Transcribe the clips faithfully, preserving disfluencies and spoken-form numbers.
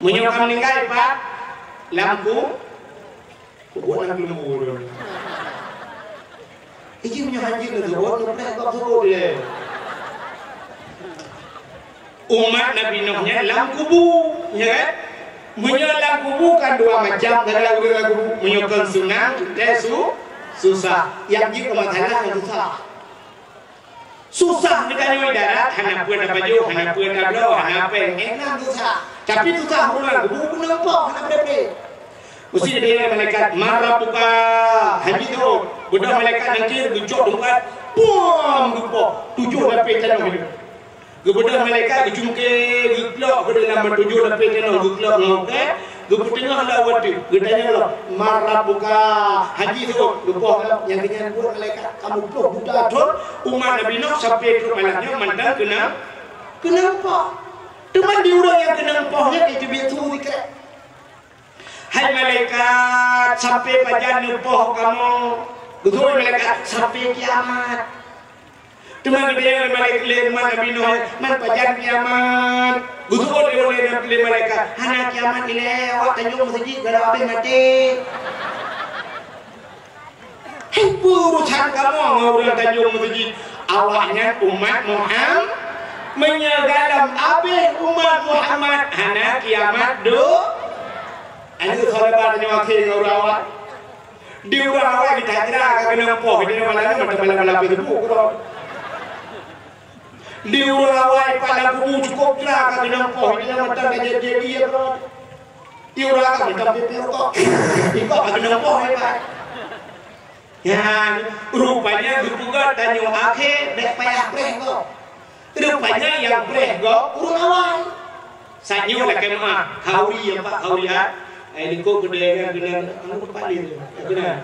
Meunyoe ka meuninggai pat lam ku, buet lam keuleumbô. Iji meunyoe hanjeuet neuseuôt, neupreh gob seuôt ilèe. Umat Nabi Nuh nyan lam kubu, ya kan? Meunyoe lam kubu kan dua macam, segala ureueng lam kubu. Meunyoe kon sunang, teuntèe su-, susah. Nyang jeuet keu masalah nyang susah. Susah geutanyoe di darat, hana peue tapajoh, hana peue tabloe, hana péng, eh, nyan susah. Tapi susah ureueng lam kubu, keuneuk poh, hana peue-peue. Meusti geutanyong lé malaikat, "Man rabbuka?" Hanjeuet jaweueb. Beudôh malaikat nangkée geucok tungkat, pom, geupoh. Tujoh lapéh tanoh nyoe. Geubeudôh malaikat geucungké, geuklok, geudeungon tujoh lapéh tanoh, geuklok ngon ukeue, geupeuteungoh lom watèe. Geutanyong lom, "Man rabbuka?" Hanjeuet jaweueb, geupoh lom. Nyang keunyan buet malaikat, kamoe ploh juta thon, umat Nabi Nuh sampai trok malam nyoe mantong keunong, keunong poh. Teuma di ureueng nyang keunong poh nyan ka teubiet su sikrek. "Hai malaikat, sampai pajan neupoh kamoe?" Geutanyong malaikat, "Sampai kiamat." Teuma geutanyong lé malaikat, lé umat Nabi Nuh, "Man pajan kiamat?" Geutanyong lé, lé, lé malaikat, "Hana kiamat ilèe, awak tanyoe meuseujid galak habéh maté." Hai, peue urusan kamoe ngon ureueng tanyoe meuseujid? Awaknyan umat Muham-, meunyoe galak habéh umat Muhammad, hana kiamat do. Aneuk saudara tanyoe akhé ngon ureueng awai. Di ureueng awai geutanyoe ka keunong poh, di malam nyoe mantong malam-malam teupeu keudroe. Di ureueng awai pat lam kubu cukôp jra ka keunong poh, di mantong ka jeuet-jeuet ie keudroe. Di ureueng awai mantong pipih rukok. Ikok ka keunong poh, hebat. Nyan, rupanya geupeugah tanyoe akhé bèk payah preh gob. Rupanya nyang preh gob ureueng awai. Saat nyoe lakèe meu'ah, khauri, ya Pak, khauri, ah. Eh, likot keudè nyan keunan, anu, Pak Lin, keunan.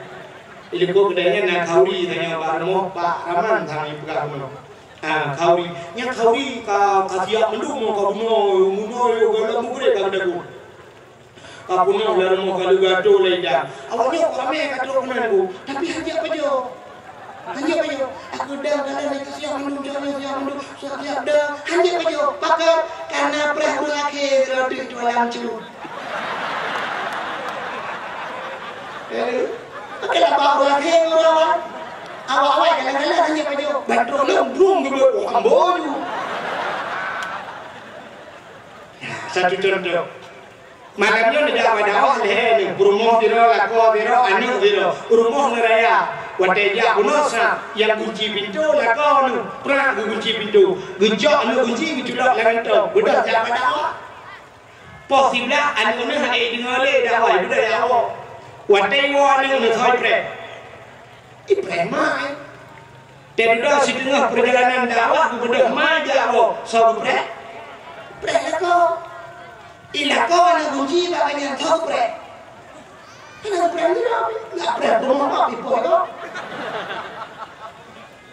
Likot keudè nyan na khauri, tanyoe bak rumoh Pak Raman, tanyoe peugah keunoe. Ah, khauri. Nyan khauri ka, ka siap mandum, ka bunoe, bunoe, galak mugreb ka geudagoe. Ka peunoh lam rumoh ka lheueh geuatô lé idang. Awak nyoe ka ramé ka trok keunan, Bu. Tapi hanjeuet pajoh. Hanjeuet pajoh. Aku dang dalam itu siap mandum, siap, siap mandum, siap, siap dang. Hanjeuet pajoh. Pakon? Karena preh ureueng akhé roti tu lam cu. Eh, pakai lah bak ureueng akhé ureueng awai. Awak awai kadang-kadang hanjeuet pajoh. Ban trok lom, brum, geubeuet, oh, ambo ju. Satu contoh. Malam nyoe neujak bak dakwah lhèe nyoe, peurumoh sidroe, lakoe sidroe, aneuk sidroe. Rumoh ngon raya. Watèe jak bunoe sa, nyang kunci pintoe lakoe nyoe, prak geukunci pintoe. Geujok aneuk kunci geuculok lam kantô, beudôh jak bak dakwah. Poh siblaih aneuk nyoe hana deungö lé dakwah, beudôh jak woe. Watèe woe aneuk nyoe thoi preh. Ipreh mai. Teududoe siteungoh peurjalanan dakwah geubeudôh ma jak woe, soe geupreh? Preh lakoe. Di lakoe na kunci bak gobnyan, soe geupreh? Hana geupreh meunyoe, geupreh peurumoh bak pipoh gob.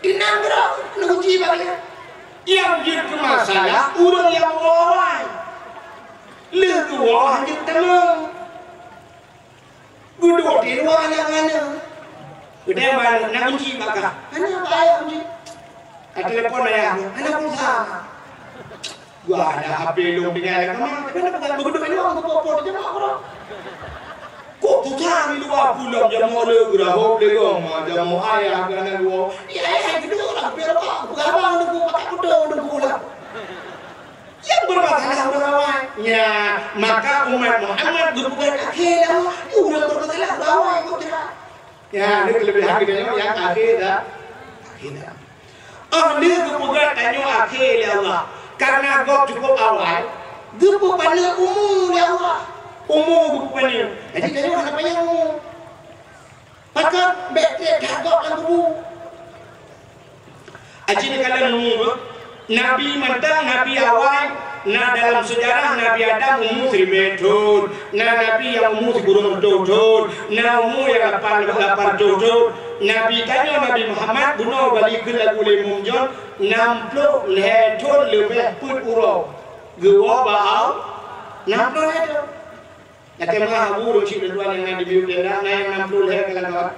Di nanggroe na kunci bak gobnyan. Nyang jeuet keu masalah ureueng nyang woe awai. Lheueh geuwoe hanjeuet tamong. Geuduek di luwa aneuk-aneuk. Geutanyong bak aneuk, "Na kunci bak kah?" "Hana, bak ayah kunci." Ka telepon ayah, "Hana pulsa." Geuh, ada H P lôn tinggai lam kama, tapi hana pulsa. Beugeuduek di luwa, geupoh-poh di jamoe keudroe. Kok pulsa di luwa pulang jamoe le, geurahop lé gong, jamoe ayah keunan geuwoe. Ya, ayah geuduek lah, biar apa? Peugah abang nunggu, pakai kuda nunggu lah. Nyang beureumasalah ureueng awai. Nyan, maka umat Muhammad geupeugah akhé lé Allah, ureueng beureumasalah ureueng awai kok tidak. Nyan, ini kelebihan kita nyoe nyang akhé dah. Akhé dah. Oh, lheueh geupeugah tanyoe akhé lé Allah. Karena gob cukup awai, geupeupaneuk umu lé Allah. Umu geupeupaneuk. Jadi, tanyoe hana panyang umu. Pakon bèk trép that gob lam kubu. Aci neukalon umu beuh. Nabi mantong, nabi awai, na dalam seujarah Nabi Adam umu siribèe thon, na nabi nyang umu sikureueng reutôh thon, na umu nyang lapan, lapan reutôh thon. Nabi tanyoe Nabi Muhammad bunoe bak likot lagu lé Imam John, nam ploh lhèe thon leubeh peuet uroe geuwoe bak Allah. Nam ploh lhèe thon. Lakèe meu'ah Abu Rusyid Ridwan nyang na di Biu Tenda, na nyang nam ploh lhèe kawan-kawan.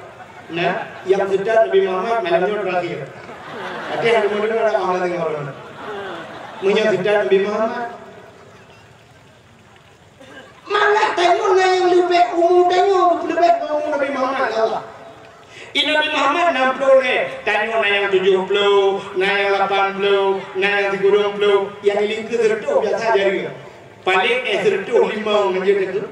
Na, nyang seutôt Nabi Muhammad malam nyoe terakhir. Lakèe hana deungoe-deungoe dak Allah tengok. Meunyoe seutôt Nabi Muhammad. Umu tanyoe geupeuleubeh ngon umu Nabi Muhammad lé Allah. Di Nabi Muhammad nam ploh lé, tanyoe na nyang tujoh ploh, na nyang lapan ploh, na nyang sikureueng ploh, nyang ilingkeue sireutôh biasa jari. Paléng éh sireutôh limong ngon jeuet teuh.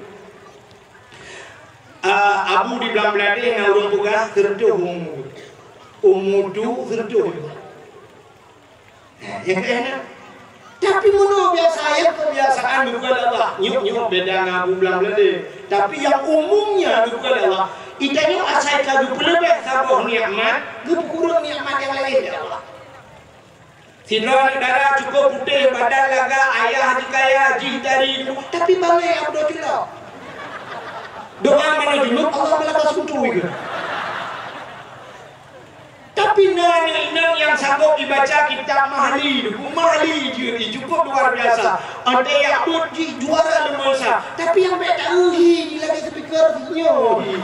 Ah, Abu di Blang Bladeh na ureuëng peugah sireutôh umu. Umu tu sireutôh. Nah, nyang keu na. Tapi meunoe biasa, nyang keubiasaan bukan Allah. Nyok-nyok beda ngon Abu Blang Bladeh. Tapi nyang umumnya bukan Allah. Di tanyoe asai ka geupeuleubeh saboh nikmat, geupeukureueng nikmat nyang laén lé Allah. Sidroe aneuk dara cukup putéh badan lagak ayah jih kaya jih dari, tapi bangai Abdul Jalil. Doa mana junub Allah malah ka suntuk itu. Tapi na aneuk inong nyang sanggob jibaca kitab Mahli, buku Mahli jih, jih cukup luar biasa. Até jak beuet jih juara luar biasa. Tapi nyang bèk taeu hi jih lagèe speaker nyoe.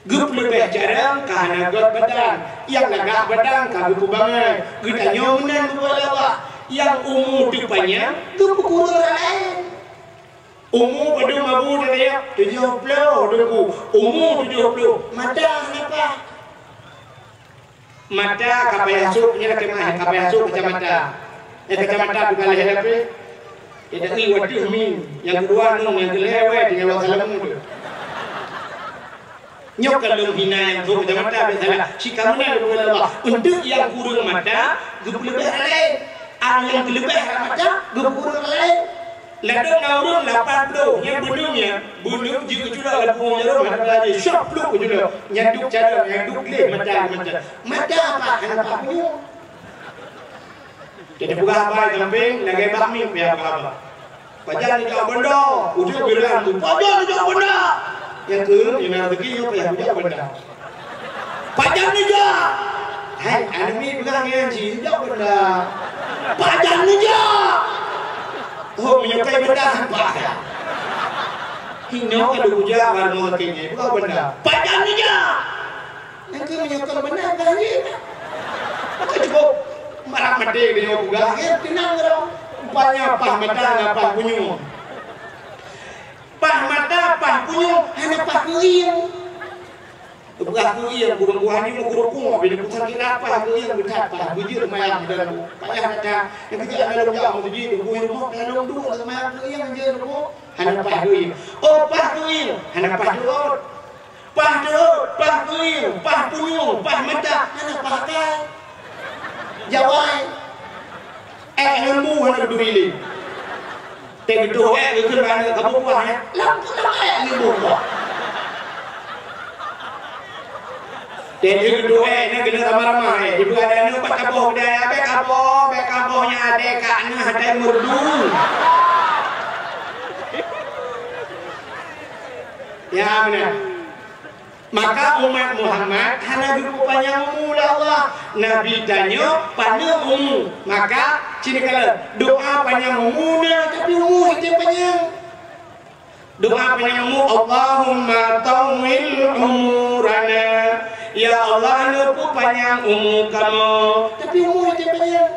Geupeuleubeh jareueng ka hana göt badan, nyang lagak badan ka geupeubangai. Geutanyoe meunan geupeulawak, nyang umu teuh panyang geupeukureueng ureueng laén. Umu padum Abu tadi, tujoh ploh, Teungku. Umu tujoh ploh, mata hana paih. Mata ka payah sôk, nyan ka meu'ah, ka payah sôk kacamata. Eh, kacamata bukan lé HP. Jadi, i watèe mi, nyang keudua nyoe, nyang keulhèe wèh, tinggai wak salam tu. Nyoe ka lôn hina nyang sôk kacamata, biasalah. Cit ka meunan lôn peugah Allah. Untuk nyang kureueng mata, geupeuleubeh laén. Nyang keuleubeh mata, geupeukureueng laén. Ladôm na ureueng lapan ploh, nyan beuneueng nyan, beuneueng jeuet geuculok lam punggong jaroe, hana laju, syok pluek geuculok. Nyan duek carông, nyan duek gleh mata, mata. Mata apa? Hana paih punyueng. Jadi peugah haba sampéng, lagèe bak miet pih peugah haba. Pajan neujak banda, ujoe bilang tu, pajan neujak banda. Nyang keu, nyang na rezeki nyoe payah neujak banda. Pajan neujak. Hai, aneuk miet peugah ngon jih, jak banda. Pajan neujak. Oh, meunyoe kai banda sampai. Hinoe ka lôn jak bak rumoh sakét jih, peugah banda. Pajan neujak. Nyang keu meunyoe kon banda, peugah jih. Maka cukup marah maté meunyoe peugah, ya, tenang dong. Rupanya paih mata ngon paih punyueng. Paih mata, paih punyueng, hana paih keuieng. Peugah keuieng, ureueng buah nyoe meukurukung, bila peugah kira paih keuieng, beutat paih, beujeuet mayang dalam payah mata. Nyang keu aneuk lôn jak meuseujid, gui rumoh, aneuk lôn duek, mayang keuieng, jeuet rumoh, hana paih keuieng. Oh, paih keuieng, hana paih duek. Paih teuôt, paih keuieng, paih punyueng, paih mata, hana paih akai. Jawai. Ék ngon bu hana geuturi lé. Teuh geutoh ék geukheun bak aneuk, "Kaboh kuah, ya?" Lam, lam ék ngon bu kuah. Teuh geutoh ék, na keuneuk ramah-ramah, ék. Ibu ada aneuk, "Bèk kaboh keudai, ya, bèk kaboh, bèk kaboh, nyan até kak na, até murdu." Ya, beuna. Maka umat Muhammad hana geupeupanyang umu lé Allah. Nabi tanyoe paneuk umu. Maka, sini kalon, doa panyang umu na, tapi umu item panyang. Doa panyang umu, "Allahumma tawwil umurana." Ya Allah, neupeupanyang umu kamoe. Tapi umu item panyang.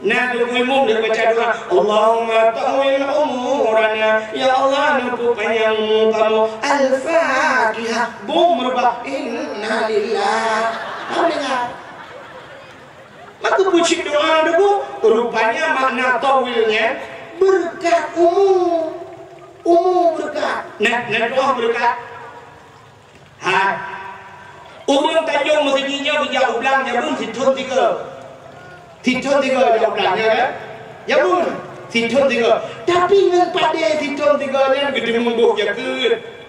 Na teungku imum lheueh baca doa, "Allahumma tawwil umurana." Ya Allah, neupeupanyang umu kamoe. Al-Fatihah. Bom meureumbah. Innalillah. Alhamdulillah. Maka peucit doa teungku, rupanya makna tawwil nyan beureukat umu. Umu beureukat. Na, na doa beureukat. Hai. Ureueng Tanjong Meuseujid nyoe geujak u blang jameun sithon tiga. Sithon tiga jak u blang, ya kan? Jameun sithon tiga. Tapi ngon padé sithon tiga nyan geuteumeung boh jakeuet.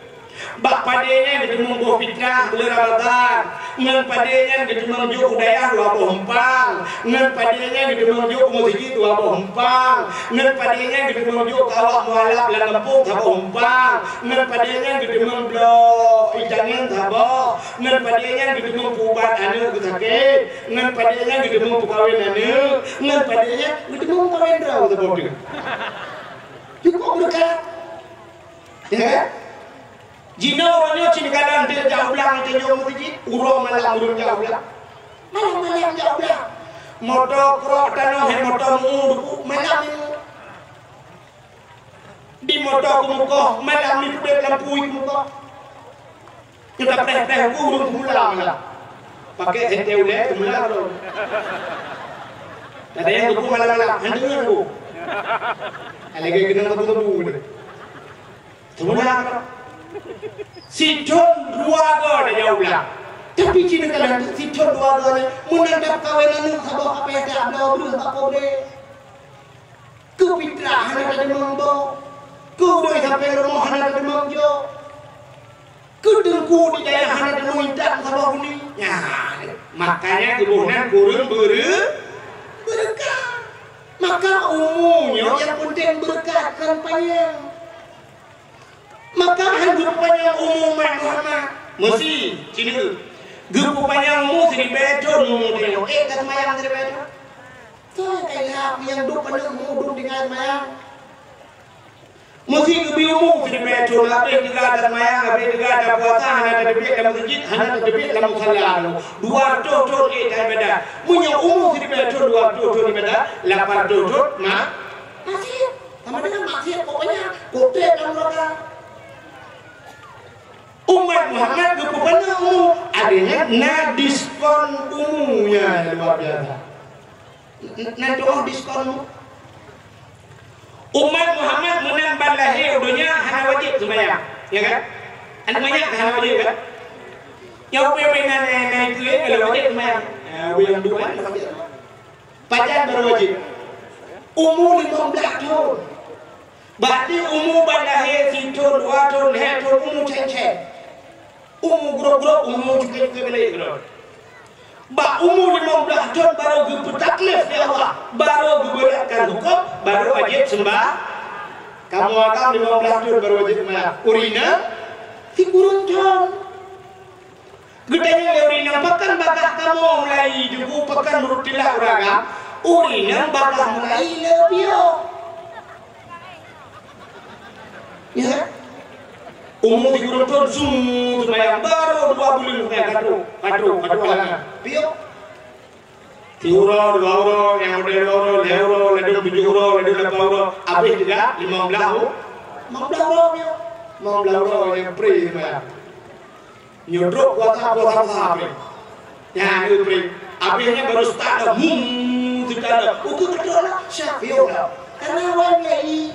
Bak padé nyan geuteumeung boh fitrah buleuen Ramadhan. Ngon padé nyan geuteumeung jok u dayah dua boh umpang. Ngon padé nyan geuteumeung jok u meuseujid dua boh umpang. Ngon padé nyan geuteumeung jok keu awak mualaf lam gampông saboh umpang. Ngon padé nyan geuteumeung bloe ié tangieng saboh. Ngon padé nyan geuteumeung peuubat aneuk geusakét. Ngon padé nyan geuteumeung peukawen aneuk. Ngon padé nyan geuteumeung peukawen droe saboh teuk. Cukup beureukat. Ya kan? Jinoe uroe nyoe cit kadang teuk jak u blang, teuk jak u meuseujid, uroe malam ureueng jak u blang. Malam-malam jak u blang. Moto krok tanoh, hai moto meu-ueh duku, malam nyoe. Moto keumukoh, malam ni peudeuh lampu keumukoh. Nyoe tapreh-preh ureueng keumula malam. Pakai sentée ulée keumula lom. Ada nyang geupeu malam-malam, hana nyang bu. Lagée keunong geupeu-geupeu. Keumula. Sithon dua goe tajak u blang. Tapi cit neukalon sithon dua goe nyan, meunan dap kawen aneuk saboh, apa nyang tabloe breuh bak po deh. Keu fitrah hana tadeumeung boh, keu ureueng sampéng rumoh hana tadeumeung jok, keu teungku di dayah hana tadeumeung intat saboh buni. Nyan, makanya keuboh nan kureueng beure-, beureukat. Maka umu nyoe nyang peunteng beureukat kon panyang. Maka han geupanyang umu umat Muhammad. Meusi, cit nyoe. Geupanyang umu siribée thon umu tanyoe. Eh, ka seumayang siribée thon. Soe nyang ka ilham nyang duek paneuk umu duek tinggai seumayang? Meusi geubri umu siribée thon, habéh teuga taseumayang, habéh teuga tapuasa, hana tateubiet lam meuseujid, hana tateubiet lam musala. Dua reutôh thon ék taibadat. Meunyoe umu siribée thon, dua reutôh thon ibadat, lapan reutôh thon ma-, maksiat. Sama dengan maksiat, pokoknya, kote dalam neraka. Umat Muhammad geupeupanjang umu, adanya na diskon umu nyang luar biasa. N-, na tu'oh diskon umu. Umat Muhammad meunan ban lahé u donya hana wajéb seumayang, ya kan? Aneuk manyak hana wajéb, kan? Nyang ubé-ubé na, na, na itu, eh, kalau wajéb seumayang. Ya, ubé nyang duek, kan, wajéb. Pajan baru wajéb? Umu limong blaih thon. Berarti umu ban lahé sithon, dua thon, lhée thon, umu cen-cen. Umu grob-grob, umu cuke-cuke balek keudroe. Bak umu limong blaih thon baru geupeutaklif lé Allah, baru geubeuratkan huköm, baru wajéb seumbah. Kamoe agam limong blaih thon baru wajéb seumayang. Ureueng inong sikureueng thon. Geutanyong lé ureueng inong, "Pakon bagaih kamoe mulai jibu, pakon meurutilah ureueng agam?" Ureueng inong bagaih mulai le piôh. Ya. Umu sikureueng thon, su, seumayang baru dua buleuen, seumayang ka trok, ka trok, ka trok halangan. Piôh. Siuroe, dua uroe, nyang model dua uroe, lhée uroe, ladôm tujoh uroe, ladôm lapan uroe, habéh teuga limong blaih u-, limong blaih uroe piôh. Limong blaih uroe nyang pri seumayang. Nyoe trok puasa, puasa, puasa, pri. Nyan, eh, pri. Habéh nyan baru start dah, hmm, start dah. Ukeue keudroe lah, siap, yo lah. Karena awai mulai.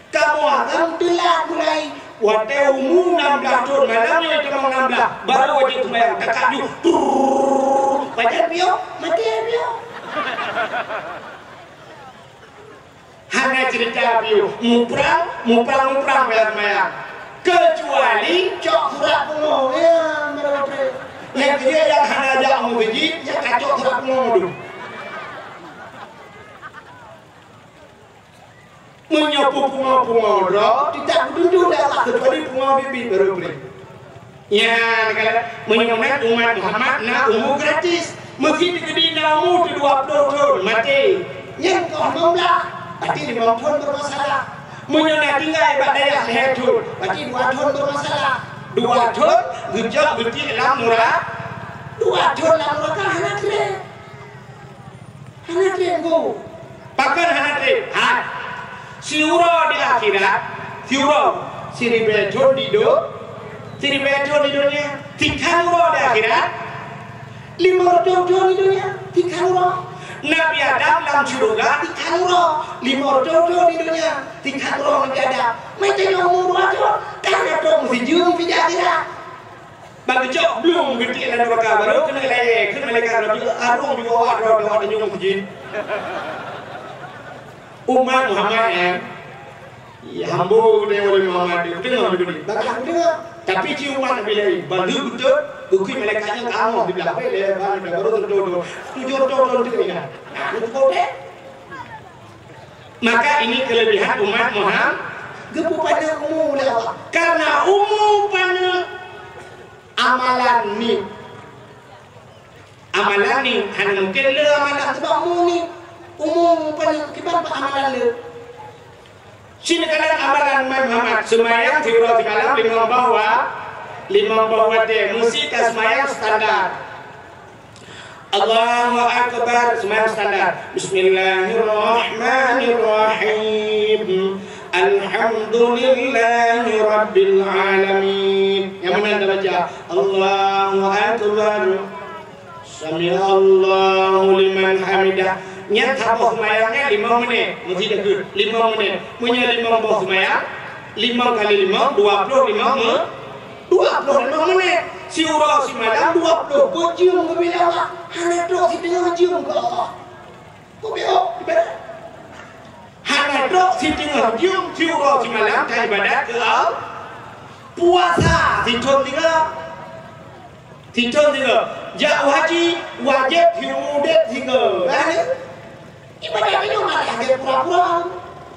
Kamoe agam teulat mulai. Watée umu nam blaih thon, malam nyoe tamong nam blaih, baru wajéb seumayang, takajut. Trrrr. Pajan piôh, maté piôh. Hana cerita piôh, muprang, muprang, muprang bak seumayang. Kecuali cok surat pungo, ya, mereka. Nyang dia nyang hana jak meuseujid, nyang ka cok surat pungo dum. Meunyoe pungo-pungo droe, tidak beutôi dah lah, kecuali pungo bibi baru bri. Nyan, kalau meunyoe umat Muhammad na umu gratis, meusi teukeudi na umu dua ploh thon maté, nyan koh limong blaih, berarti limong thon bermasalah. Meunyoe na tinggai bak dayah lhée thon, berarti dua thon bermasalah. Dua thon geujok geutiek lam nura-, dua thon lam nuraka hana treb. Hana treb, Teungku. Pakon hana treb? Hai. Siuroe di akhirat, siuroe, siribée thon di do-, siribée thon di donya, sikhan uroe di akhirat, limong reutôh thon di donya, sikhan uroe. Nabi Adam lam syeuruga, sikhan uroe, limong reutôh thon di donya, sikhan uroe Nabi Adam. Meutanyoe umu dua thon, ka na trok meuseujeuem pih di akhirat. Bak geucok blong geutiek lam nuraka, baru keuneuk layée, kheun malaikat Rabbi, arung di bawah droe, droe tanyoe meuseujid. Umat Muhammad, eh? Ya, hambo geutanyoe lé Muhammad, geutanyoe lé geutanyoe. Bagaih geutanyoe. Tapi cit umat Nabi laén, bak lheueh beutôi, geukheun malaikat nyan ka amoh di blah, lé, baru, baru, tujoh, tujoh, tujoh, tujoh, tujoh, tujoh, tujoh, tujoh. Nah, itu kode. Maka ini kelebihan umat Muhammad, geupeupaneuk umu lé Allah. Karena umu paneuk amalan ni. Amalan ni hana mungkin le amalan sebab umu ni. Umu paneuk kiban bak amalan le. Sinoe kalon amalan umat Muhammad, seumayang siuroe simalam limong boh wa-, limong boh watée, meusi taseumayang standar. Allahu Akbar, seumayang standar. Bismillahirrahmanirrahim. Alham- Alhamdulillahi rabbil alamin. Nyang meunan tabaca, Allahu akbar. Sami'allahu liman hamidah. Nyan saboh seumayang nyan limong menit. Meusti takheun, limong menit. Meunyoe limong boh seumayang, limong kali limong, dua ploh limong me-, dua ploh limong menit. Siuroe simalam dua ploh. Beujeuem keu Allah. Hana trok siteungoh jeuem keu Allah. Kupiôh ibadat. Hana trok siteungoh jeuem, siuroe simalam ka ibadat keu Allah. Puasa sithon singoh. Sithon singoh. Jak haji wajéb siumu udép singoh. Kan? Ibadat nyoe hana lagèe pura-pura.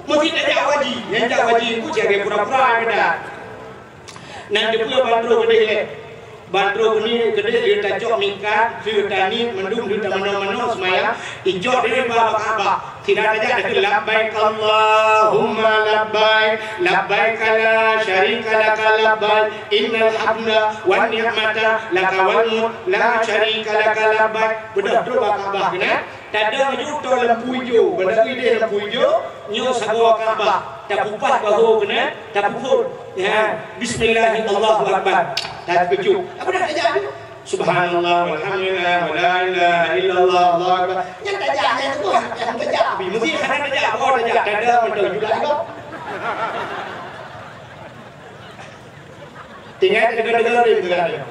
Meusti tajak haji, nyang jak haji ku lagèe pura-pura ibadat. Nan teupeue ban droe keudeh lé. Ban droe keudeh lé tacok mikat, lé taniet, mandum lé tamanoe-manoe seumayang, icok diri bak Ka'bah. Sira tajak takheun, "Labbaik Allahumma labbaik, labbaik la syarika laka labbaik, innal hamda wan ni'mata laka wal mulk, la syarika laka labbaik." Beudôh trok bak Ka'bah keunan. Tadong ju tô lampu ijo, banda idéh lampu ijo, nyoe sagoe Ka'bah, tapeupaih bahô keunan, tapeuphon. Ya, bismillah, Allahu Akbar. Tapeukeucut. Apa dah tajak tu? Subhanallah, walhamdulillah, wala ilaha illallah, Allahu Akbar. Nyan tajak, nyan tu, nyan tajak. Meusti hana tajak, apa tajak? Tadong mantong ju lagak. Tinggai teuga-teuga rim teuga rim.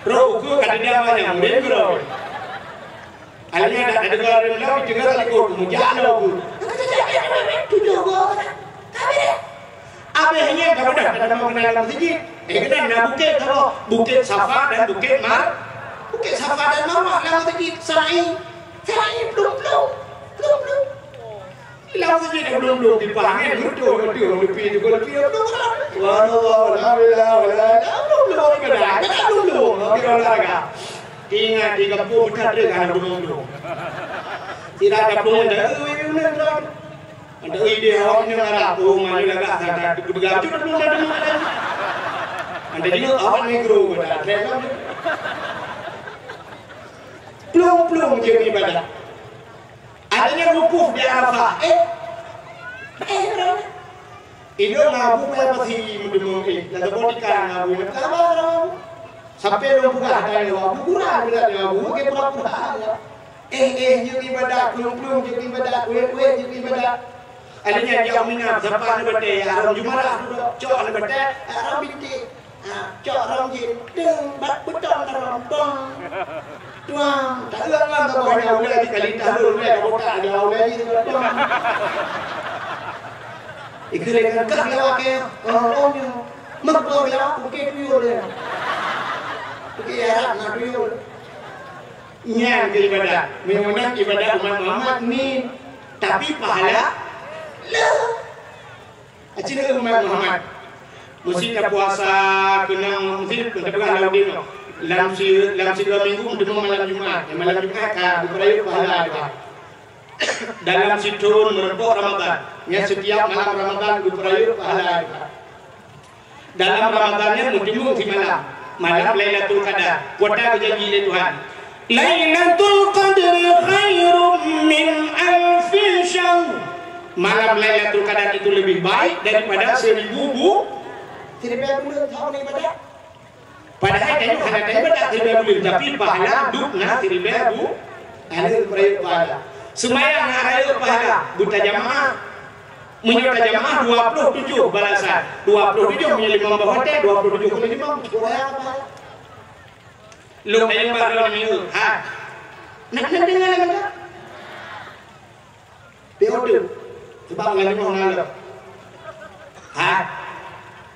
Roh ukeue ka teudiam banyak murit keudroe. Akhirnya dak teuga rim lom, teuga ka likot, mujak lom ukeue. Tujoh go. Habis nyan ka beudah, ka tamong keunan lam meuseujid. Eh, keunan na bukét saboh, Bukét Safa dan Bukét Mar-, Bukét Safa dan Marwah lam meuseujid, sa'i. Sa'i plueng-plueng, plueng-plueng. Lam meuseujid dua puluh dua, di Pahang, eh, beutôi, beutôi, leupie juga leupie, dua puluh dua. Subhanallah, alhamdulillah, wala, dua puluh dua ibadah, dua puluh dua, kira olahraga. Ingat, tiga puluh besar dia kan dua puluh dua. Tidak ada pun, eh, eh, eh, eh, eh. Ada ide awak ni marah, oh, mana lagak, tak, tak, tak, tak, tak, tak, tak. Ada juga awak negro, tak, tak, tak. Plueng-plueng je ibadah. Artinya wukuf di Arafah. Eh, eh, idong Abu payah pasi meudeungoe, eh, lam saboh tika Abu, eh, apa, Abu? Sampai lôn peugah tanya Abu, kurang berat ya Abu, ke pura-pura ya. Eh, eh, jeuet ibadat, plueng-plueng jeuet ibadat, wéh-wéh jeuet ibadat. Artinya, jak minat, sapa ni batée, ya, haram Jumaat, cok ni batée, haram bintik. Ha, cok rhom jih, deueng, bak beutông rhom, bang. Tuang, tak leueng lam saboh nyan, ulée jih kali tahlul, ulée ka botak, dia ulée jih, tuang. Ikeu lé keuh lewat ke, oh, oh, nyoe. Meukeubah lewat, bukét tuyul dia. Bukét Arab na tuyul. Nyan keu ibadat. Meunyoe meunan ibadat umat Muhammad ni, tapi pahala le. Aci lé umat Muhammad. Meusi tapuasa keunong, meusi tapeugah lam dinoe. Lam si, lam sidroe minggu meuteumé malam Jumat. Nyang malam Jumat ka geupeurayeuk pahala juga. Dalam sithon meureumpok Ramadan. Nyang setiap malam Ramadan geupeurayeuk pahala juga. Dalam Ramadan nyan meuteumé simalam. Malam Lailatul Qadar. Kuasa geujanji lé Tuhan. Lailatul Qadri khairum min alfi syahr. Malam Lailatul Qadar itu lebih baik daripada seribu bu-, siribée buleuen tahun ibadah. Padahai tanyoe hana taibadat siribée buleuen, tapi pahala dub na siribée bu-, hana rayeuk pahala. Seumayang na rayeuk pahala, beutajamaah. Meunyoe tajamaah dua ploh tujoh balasan, dua ploh tujoh meunyoe limong boh watée, dua ploh tujoh kali limong, cukup raya pahala. Lôn ayeueng bak droeneuh minggu. Ha. Nak, nak deungoe lagée nyan? P O T. Sebab ngon leumoh na lom. Ha.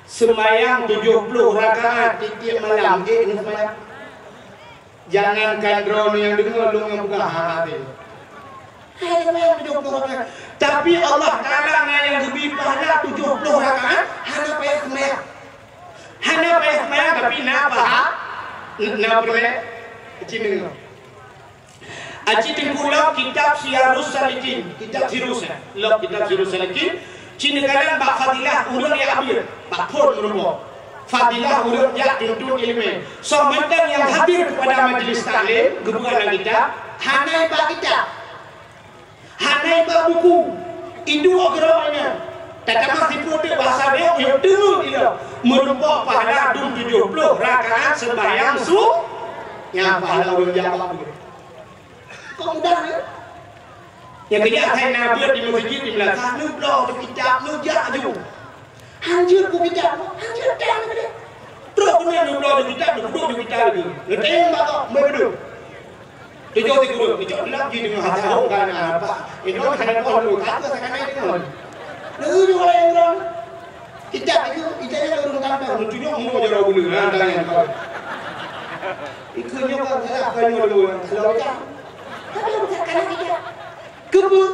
Seumayang tujoh ploh rakaat tiep-tiep malam, ék neuseumayang. Jangankan droeneuh nyang deungoe, lôn nyang peugah, ha, ha, teuh. Hai, seumayang tujoh ploh rakaat. Tapi Allah Taala na nyang geubri pahala tujoh ploh rakaat, hana payah seumayang. Hana payah seumayang, tapi na paha-, na peureulée. Cit deungoe. Aci Teungku lom kitab Siyarus Salikin, kitab Sirus, eh. Lom kitab Sirus Salikin, ci neukalon bak fadilah ureuëng nyang hadir, bak phon meureumpok. Fadilah ureuëng jak tuntut iéleumé. Soe mantong nyang hadir keupada majlis taklim, geupeugah lam kitab, hana iba kitab. Hana iba buku. Iduek keudroe nyan. Tatamah siploh teuk bahasa Dayak, yôh teungeut ilée. Meurumpok pahala dum tujoh ploh rakaat seumbahyang su-, nyan pahala ureueng jak bak buet. Kok mudah, ya? Nyang keujak hai na buet di meuseujid di meunasah, neubloe kitab, neujak aju. Hanjeuet ku kitab, hanjeuet tang lagée. Trok keunoe neubloe kitab, neupeuduek kitab lagée. Neutanyong bak gob, meuduek. Tujoh sikureueng, icok lap jih deungon hase hong ka na apa. Inong hana kon lu, ka keu sakana deungon. Leueh nyoe lagée ureueng. Kitab itu, itanya ureueng kampung, tujoh mu jaroe buleuen, ha, tangan kau. Ikeu nyoe ka salah, ka nyoe dua, kalau ka. Tapi bukan karena kitab. Keupeue?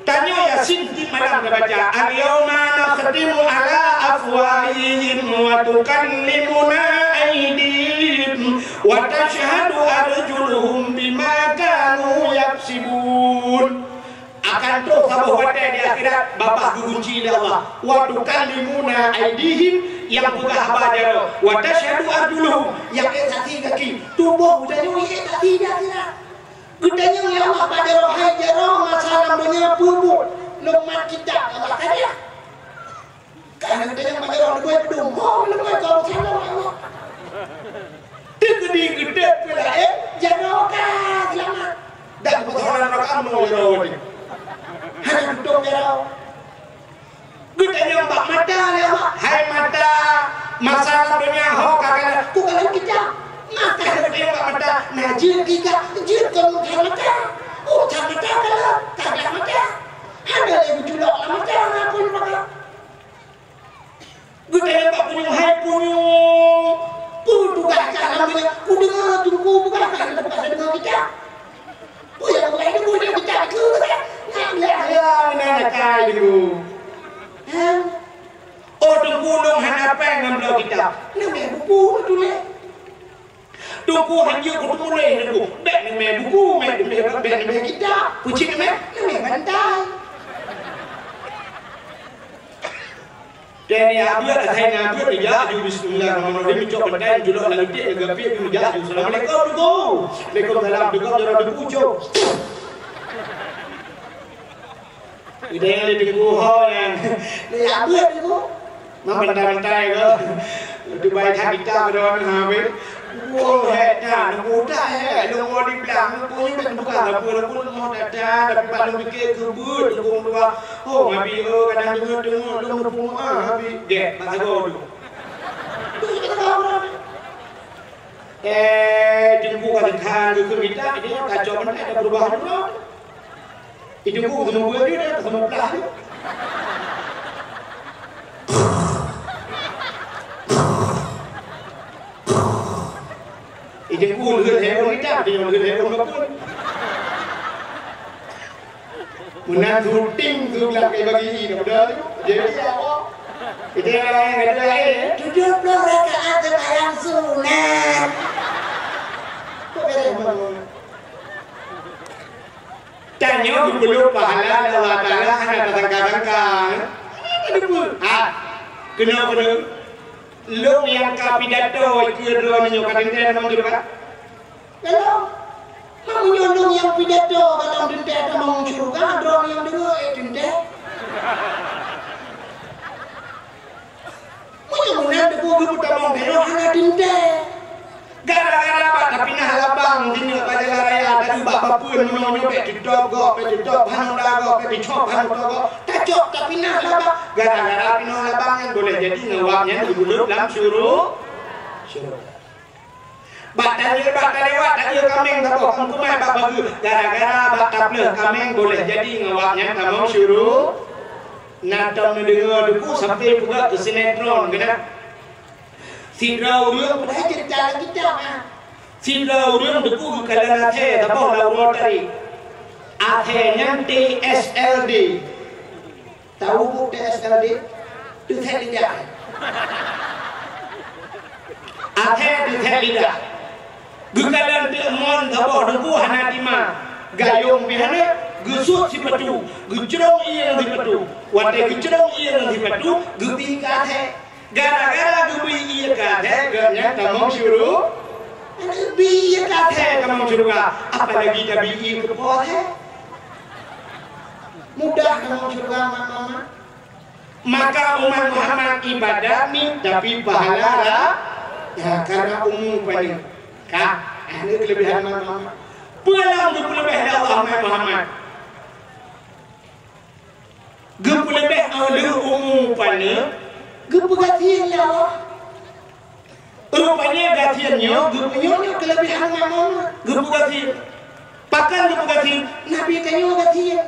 Tanyoe Yasin tiep malam tabaca, "Al-yauma nakhtimu ala afwahihim wa tukallimuna aidihim wa tashhadu arjuluhum bima kanu yaksibun." Akan troh saboh watée di akhirat, babah geugunci lé Allah. "Wa tukallimuna aidihim," nyang peugah haba jaroe, "wa tashhadu arjuluhum," nyang ék saksi gaki. Tuboh tanyoe ék saksi di akhirat. Geutanyong lé Allah bak jaroe, "Hai jaroe, masa lam donya peue buet?" "Lôn mat kitab," Allah kheun. Kana geutanyong bak jaroe, "Lôn buet peudong?" "Ho, lôn buet keu Allah." Teukeudi geutek peulaén, jaroe ka seulamat. Dan peusoalan rakaat nyoe jaroe tadi. Hana tutong jaroe. Geutanyong bak mata lé Allah, "Hai mata, masa lam donya ho ka kalon?" "Ku kalon kitab." Maka geutanyong bak mata, "Na jeuet kitab?" "Jeuet kon urusan mata." "Urusan mata kalon, ka gleh mata." Hana lé geuculok lam mata, na kon mata. Geutanyong bak punyueng, "Hai punyueng, peue tugaih kah lam donya?" "Kudeungoe Teungku peugah kah, hana deungoe kitab." "Peue nyang kudeungoe kitab keu?" "Nyan, nyan, nyan, nyan, nyan, Teungku." "Hah?" "Oh, Teungku, lôn hana péng ngon bloe kitab." "Leumeh buku tuléh." "Teungku, hanjeuet kutuléh, Teungku." "Bék leumeh buku, bék leumeh, bék leumeh kitab." "Peue cit leumeh?" "Leumeh bantai." Dan ya buet, asai na buet, ya ju bismillahirrahmanirrahim, cok bantai, julok lam tiek, geupiep, ju jak ju. "Assalamualaikum, Teungku." "Waalaikumsalam, Teungku, jaroe Teungku, cok." Idéh lé Teungku ho nyan. Lé abeuet Teungku. Mang bantai-bantai ko. Dubai that kita keudroe ha weh. Wo, hék nyan, mudah hék. Lôn wo di blang, Teungku nyoe bukan apa-apa, Teungku mo dada, tapi pat lôn pike keubeut Teungku dua. Oh, ngabi, oh, kadang deungoe-deungoe lôn muphom, ah, ngabi. Gét, bak sagoe tu. Eh, Teungku ka teuka keu kita, dia kacau bantai, dah berubah dulu. Itu buku semua buat dia dah sama belah tu. Itu buku leuhut handphone kita, itu yang leuhut handphone bakun. Meunan syuting tu bilang kayak bagi ini, dah betul tu. Jadi apa? Itu yang lain kata lain, ya. Tujuh puluh rakaat sembahyang sunat. Kok beres bangun? Tanyoe geupeuleuk pahala lé Allah Taala hana tasangka-sangka. Hana teupeue. Ha, keunoe-keunoe. Lôn nyang ka pidato keu droeneuh nyoe ka teuntée tamong syeuruga? Belom. Meunyoe lôn nyang pidato ka lôn teuntée tamong syeuruga, droeneuh nyang deungoe ék teuntée? Meunyoe meunan Teungku geupeutamong keunoe hana teuntée. Gara-gara bak tapinah labang singoh bak jalan raya, tadi bak papeuen meunoe nyoe bék teutôb gob, bék teutôb hana gob, bék teucôb hana gob, tacôb tapinah labang. Gara-gara pinoh labang nyan boleh jadi ngon wab nyan geupeuleuk lam syuru-, syuruga. Bak tanyong, bak talewat, tanyong kaméng saboh, kamoe keumai bak bageue. Gara-gara bak tapleueh kaméng boleh jadi ngon wab nyan tamong syuru-, na tom neudeungoe Teungku sampai peugah keu sinetron keunan. Sidroe ureueng, padahai ceurita lam kitab, ha. Sidroe ureueng Teungku geukalon athée saboh lam uroe tadi. Athée nyan T S L D. Tahu bu T S L D? Teuthét lidah. Athée teuthét lidah. Geukalon teuk mon saboh Teungku hana tima. Gayong pih hana, geusuet sipatu, geucrông ié ngon sipatu. Watée geucrông ié ngon sipatu, geubri keu athée. Gara-gara geubri ié keu athée, gobnyan tamong syuru-, geubri ié keu athée tamong syeuruga, apalagi tabri ié keu po athée. Mudah kamoe syeuruga, Mak Muhammad. Maka umat Muhammad ibadat ni, tapi pahala ra-, ya, karena umu paneuk. Ka, ada kelebihan Mak Muhammad. Peue nyang geupeuleubeh lé Allah, Mak Muhammad? Geupeuleubeh lé Allah umu paneuk, geupeugasien lé Allah. Rupanya gasien nyoe, geupeunyoe nyoe kelebihan Mak Muhammad, geupeugasien. Pakon geupeugasien? Nabi tanyoe gasien.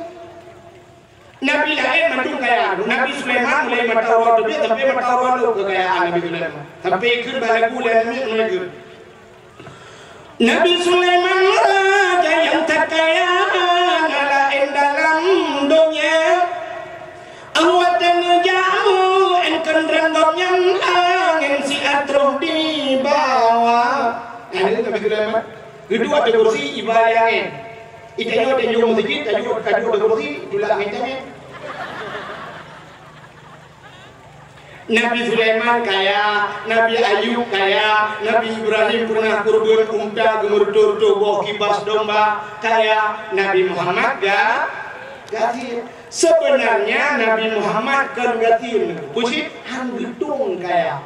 Nabi laén mandum kaya. Nabi Sulaiman mulai mata uroe teubiet sampai mata uroe lhok keukayaan Nabi Sulaiman. Sampai ikheun bak lagu lé aneuk mulai ikheun. Nabi Sulaiman raja nyang that kaya, na laén dalam donya. Awak teuneujak en keundreng gobnyan angén siat troh di bawah. Nah, ini Nabi Sulaiman. Geuduek ateueh kursi iba lé angén. Itanyoe tanyoe meuseujid, taduek, taduek ateueh kursi, tulak angén tanyoe. Nabi Sulaiman kaya, Nabi Ayub kaya, Nabi Ibrahim pernah kurban unta geumeureutôh-reutôh boh kibas domba kaya, Nabi Muhammad ga-, gasien. Sebenarnya Nabi Muhammad kon gasien, pucit han geutueng kaya.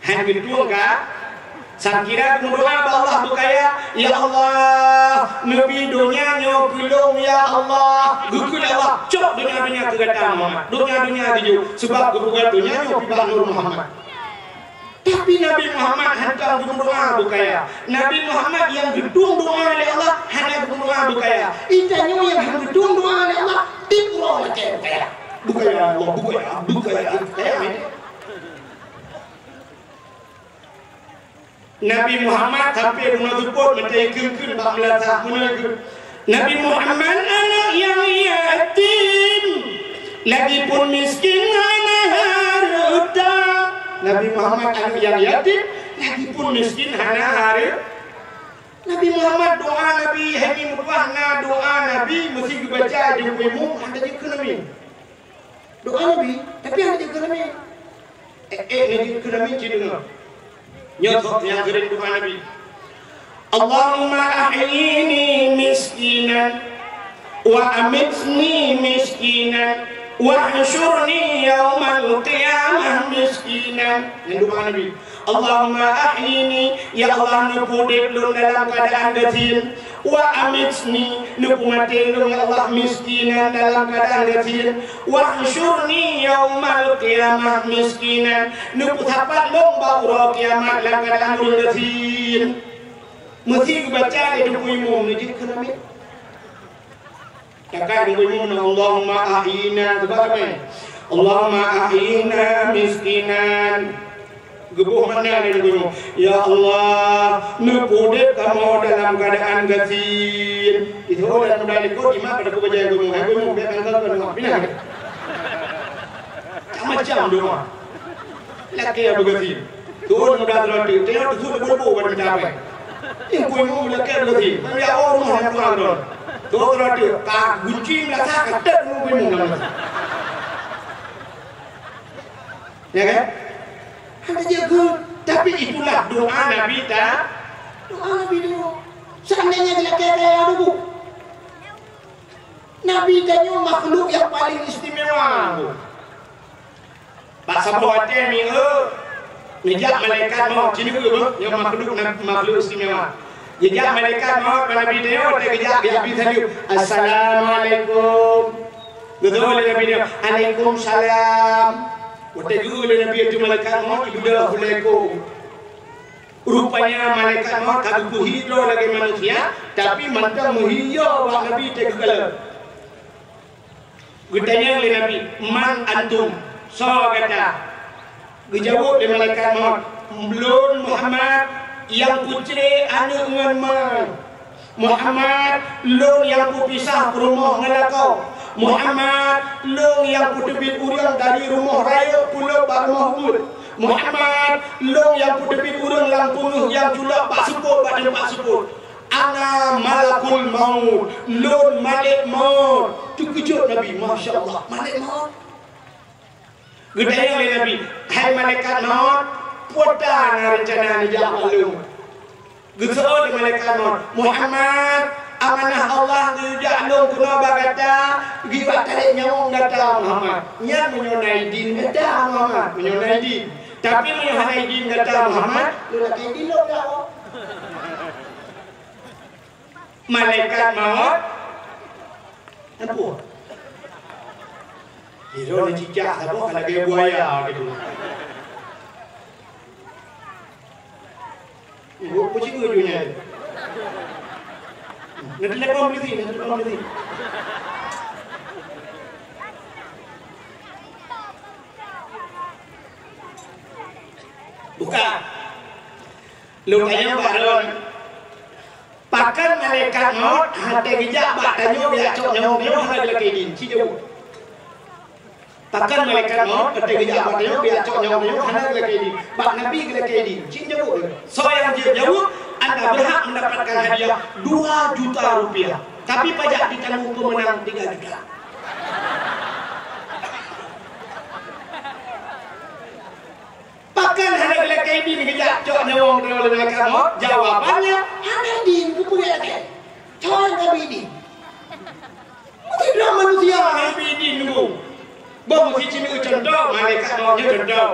Han geutueng ka? Sangkira geumeudoa bak Allah beukaya, "Ya Allah, neubi donya nyoe keu lôn, ya Allah." Geukheun lé Allah, "Cok donya-donya keu gata, Muhammad. Donya-donya geujok, sabab geupeugah donya nyoe pih bak Nur Muhammad." Tapi Nabi Muhammad hantom geumeudoa beukaya. Nabi Muhammad nyang geutueng doa lé Allah hana geumeudoa beukaya. Itanyoe nyang han geutueng doa lé Allah, tiep uroe lakée beukaya. Beukaya Allah, beukaya, beukaya, beukaya. Nabi Muhammad sampai bunoe seupôt meutai kheun-kheun bak meunasah meunan kheun, "Nabi Muhammad aneuk nyang yatim, lagipun miskin hana hareuta." Nabi Muhammad aneuk nyang yatim, lagipun miskin hana hareu-, Nabi Muhammad doa Nabi, hai meutuah na doa Nabi, meusi geubaca jeuet keu imum, hana jeuet keu Nabi. Doa Nabi, tapi hana jeuet keu Nabi. Eh, eh, na jeuet keu Nabi cit deungoe. Nyoe soe nyang keurim doa Nabi. Allahumma ahyini miskinan, wa amitni miskinan, wa hsyurni yaumal qiyamah miskinan. Nyan doa Nabi. Allahumma ahyini, ya Allah, neupeudeb lôn dalam keuadaan gasien. Wa amitni, neupeumaté lôn, ya Allah, miskinan dalam keuadaan gasien. Wa hsyurni yaumal qiyamah miskinan, neupeusapat lôn bak uroe kiamat lam keuadaan lôn gasien. Meusi geubaca lé Teungku Imum, neujeuet keu Nabi. Takai Teungku Imum, "Allahumma ahyina," sabab apa? "Allahumma ahyina miskinan." Geuboh makna lé Teungku Imum, "Ya Allah, neupeudeb kamoe dalam keuadaan gasien." Itu orang muda likot, imam pada kubajai Teungku Imum. Hai Teungku Imum, biar kan kau kena pinah. Macam-macam doa. Lakée beugasien. Tuôn muda teulateuek, teulateuek su leubeh-leubeh bak meucapai. Teungku Imum lakée beugasien. Meuya oh rumoh nyang tuha keudroe. Tuôn teulateuek, ka gunci meulasa ka tet Teungku Imum lam meulasa. Ya kan? Hana jeuet keu, tapi itulah doa Nabi ta-, doa Nabi dulu. Seandainya dilakée kaya dulu. Nabi tanyoe makhluk nyang paling istimewa. Bak saboh watée mi-, eu, geujak malaikat maut, ci neukeu beuh, nyoe makhluk na-, makhluk istimewa. Geujak malaikat maut bak Nabi tanyoe, watée geujak, geujak bi saleuem, "Assalamualaikum." Geuteupeue lé Nabi nyoe, "Alaikumsalam." Watée geu lé Nabi ateueh malaikat maut, ibeudôh, "Assalamualaikum." Rupanya malaikat maut ka geupeuhi droe lagée manusia, tapi mantong meuhi yo bak Nabi teuh geukalon. Geutanyong lé Nabi, "Man antum?" Soe gata? Geujaweueb lé malaikat maut, "Lôn Muhammad nyang peucre aneuk ngon ma. Muhammad, lôn nyang peupisah peurumoh ngon lakoe. Muhammad, lôn nyang peuteubiet ureuëng dari rumoh rayeuk pulo bak rumoh ubeut. Muhammad, lôn nyang peuteubiet ureuëng lam peungeuh nyang culok bak seupôt bak teumpat seupôt. Ana malakul maut, lôn malek maut." Teukeujot Nabi, "Masya Allah, malek maut?" Geutanyong lé Nabi, "Hai malaikat maut, peue ta na reuncana neujak bak lôn?" Geuseuôt lé malaikat maut, "Muhammad, Amanah Allah geujak lôn keunoe bak gata, geuba tarek nyawöng gata Muhammad. Nyan meunyoe na idin gata Muhammad, meunyoe na idin. Tapi meunyoe hana idin gata Muhammad, lôn lakèe idin lôn gawok. Malaikat maut. Ampun. Di droeneuh cicak saboh ka lagèe buaya gitu. Ibu kucing lucu nyan. Nanti telepon polisi, nanti telepon polisi. Bukan. Lôn tanyong bak droeneuh. Pakon malaikat maut watèe geujak bak tanyoe geujak cok nyawöng tanyoe hana geulakèe idin? Cit jaweueb. Pakon malaikat maut watèe geujak bak tanyoe geujak cok nyawöng tanyoe hana geulakèe idin? Bak Nabi geulakèe idin. Cit jaweueb. Soe nyang jeuet jaweueb, anda berhak mendapatkan hadiah dua juta rupiah. Tapi pajak ditanggung pemenang tiga juta. Pakon hana geulakèe idin geujak cok nyawöng droe lé malaikat maut? Jawabannya, hana idin, keupeue geulakèe? Cok nyang ka bri idin. Meusidroe manusia hana bri idin nunggu. Boh meusici neu contoh, malaikat maut nyoe contoh.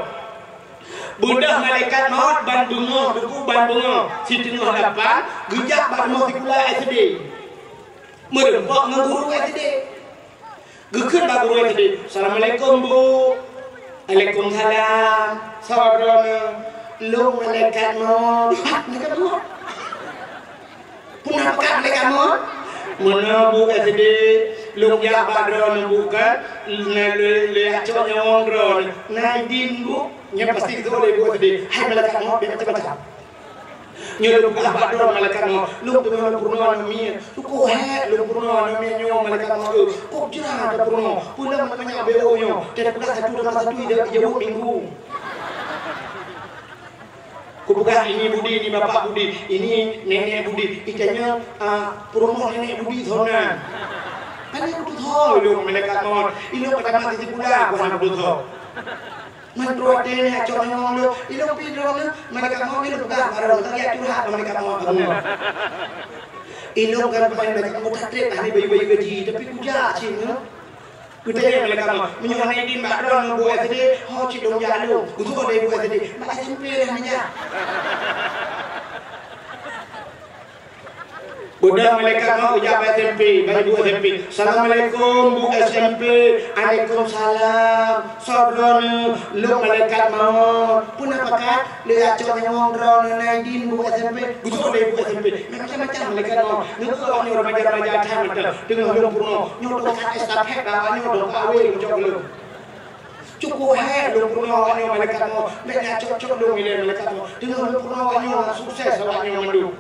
Beudôh malaikat maut ban beungoh, duku ban beungoh, siteungoh lapan, geujak bak rumoh sikula S D. Meureumpok ngon guru S D. Geukheun bak guru S D, "Assalamualaikum, Bu." "Waalaikumsalam." "Soe droeneuh?" "Lôn malaikat maut." "Hah, malaikat maut? Peue na peugah malaikat maut?" "Meunoe, Bu S D, lôn jak bak droeneuh, Bu, kan, lé, lé, lé jak cok nyawöng droeneuh. Na idin, Bu?" Nyan pasti geutanyong lé Bu S D, "Hai malaikat maut, bèk macam-macam." Nyoe lôn peugah bak droeneuh malaikat maut, lôn teungoh lôn peurunoe aneuk miet. Lôn kok hék lôn peurunoe aneuk miet nyoe malaikat maut. Kok jeuet tapeurunoe, peue lom manyak B O nyoe. Teupeugah satu tambah satu ija-, ijaweueb minggu. Kupeugah ini Budi, ini Bapak Budi, ini Nenek Budi. Itanyoe, ah, peurumoh Nenek Budi soe nan. Kan nyan kuteutho lôn malaikat maut. Ilôn ka tamat sikula, ku hana kuteutho. Meutroh watèe nyan cok nyawöng lôn, ilôn pih droeneuh, malaikat maut ilôn peugah bak droeneuh, lagèe curhat bak malaikat maut. Ilôn kan peumaén malaikat maut that trép, hana bayeue-bayeue gaji, tapi kujak cit nyoe. Geutanyong malaikat maut, "Meunyoe hana idin bak droeneuh Bu S D, ho cit lôn jak lôn." Geutu'oh lé Bu S D, "Bak S M P lôn hana jak." Beudôh malaikat maut geujak bak S M P, bak ibu S M P. "Assalamualaikum, Bu S M P." "Waalaikumsalam. Soe droeneuh?" "Lôn malaikat maut." "Peue na pakat?" "Lé jak cok nyawöng droeneuh, na idin, Bu S M P." Geutu'oh lé ibu S M P. Macam-macam malaikat maut. Nyoe awak nyoe remaja-remaja that mantong. Teungoh lôn peurunoe. Nyoe tongkat estafet awak nyoe, tongkat awé lôn cok lôn. Cukôp hék lôn peurunoe awak nyoe malaikat maut. Bèk jak cok-cok lôn ilèe malaikat maut. Teungoh lôn peurunoe awak nyoe sukses awak nyoe mandum.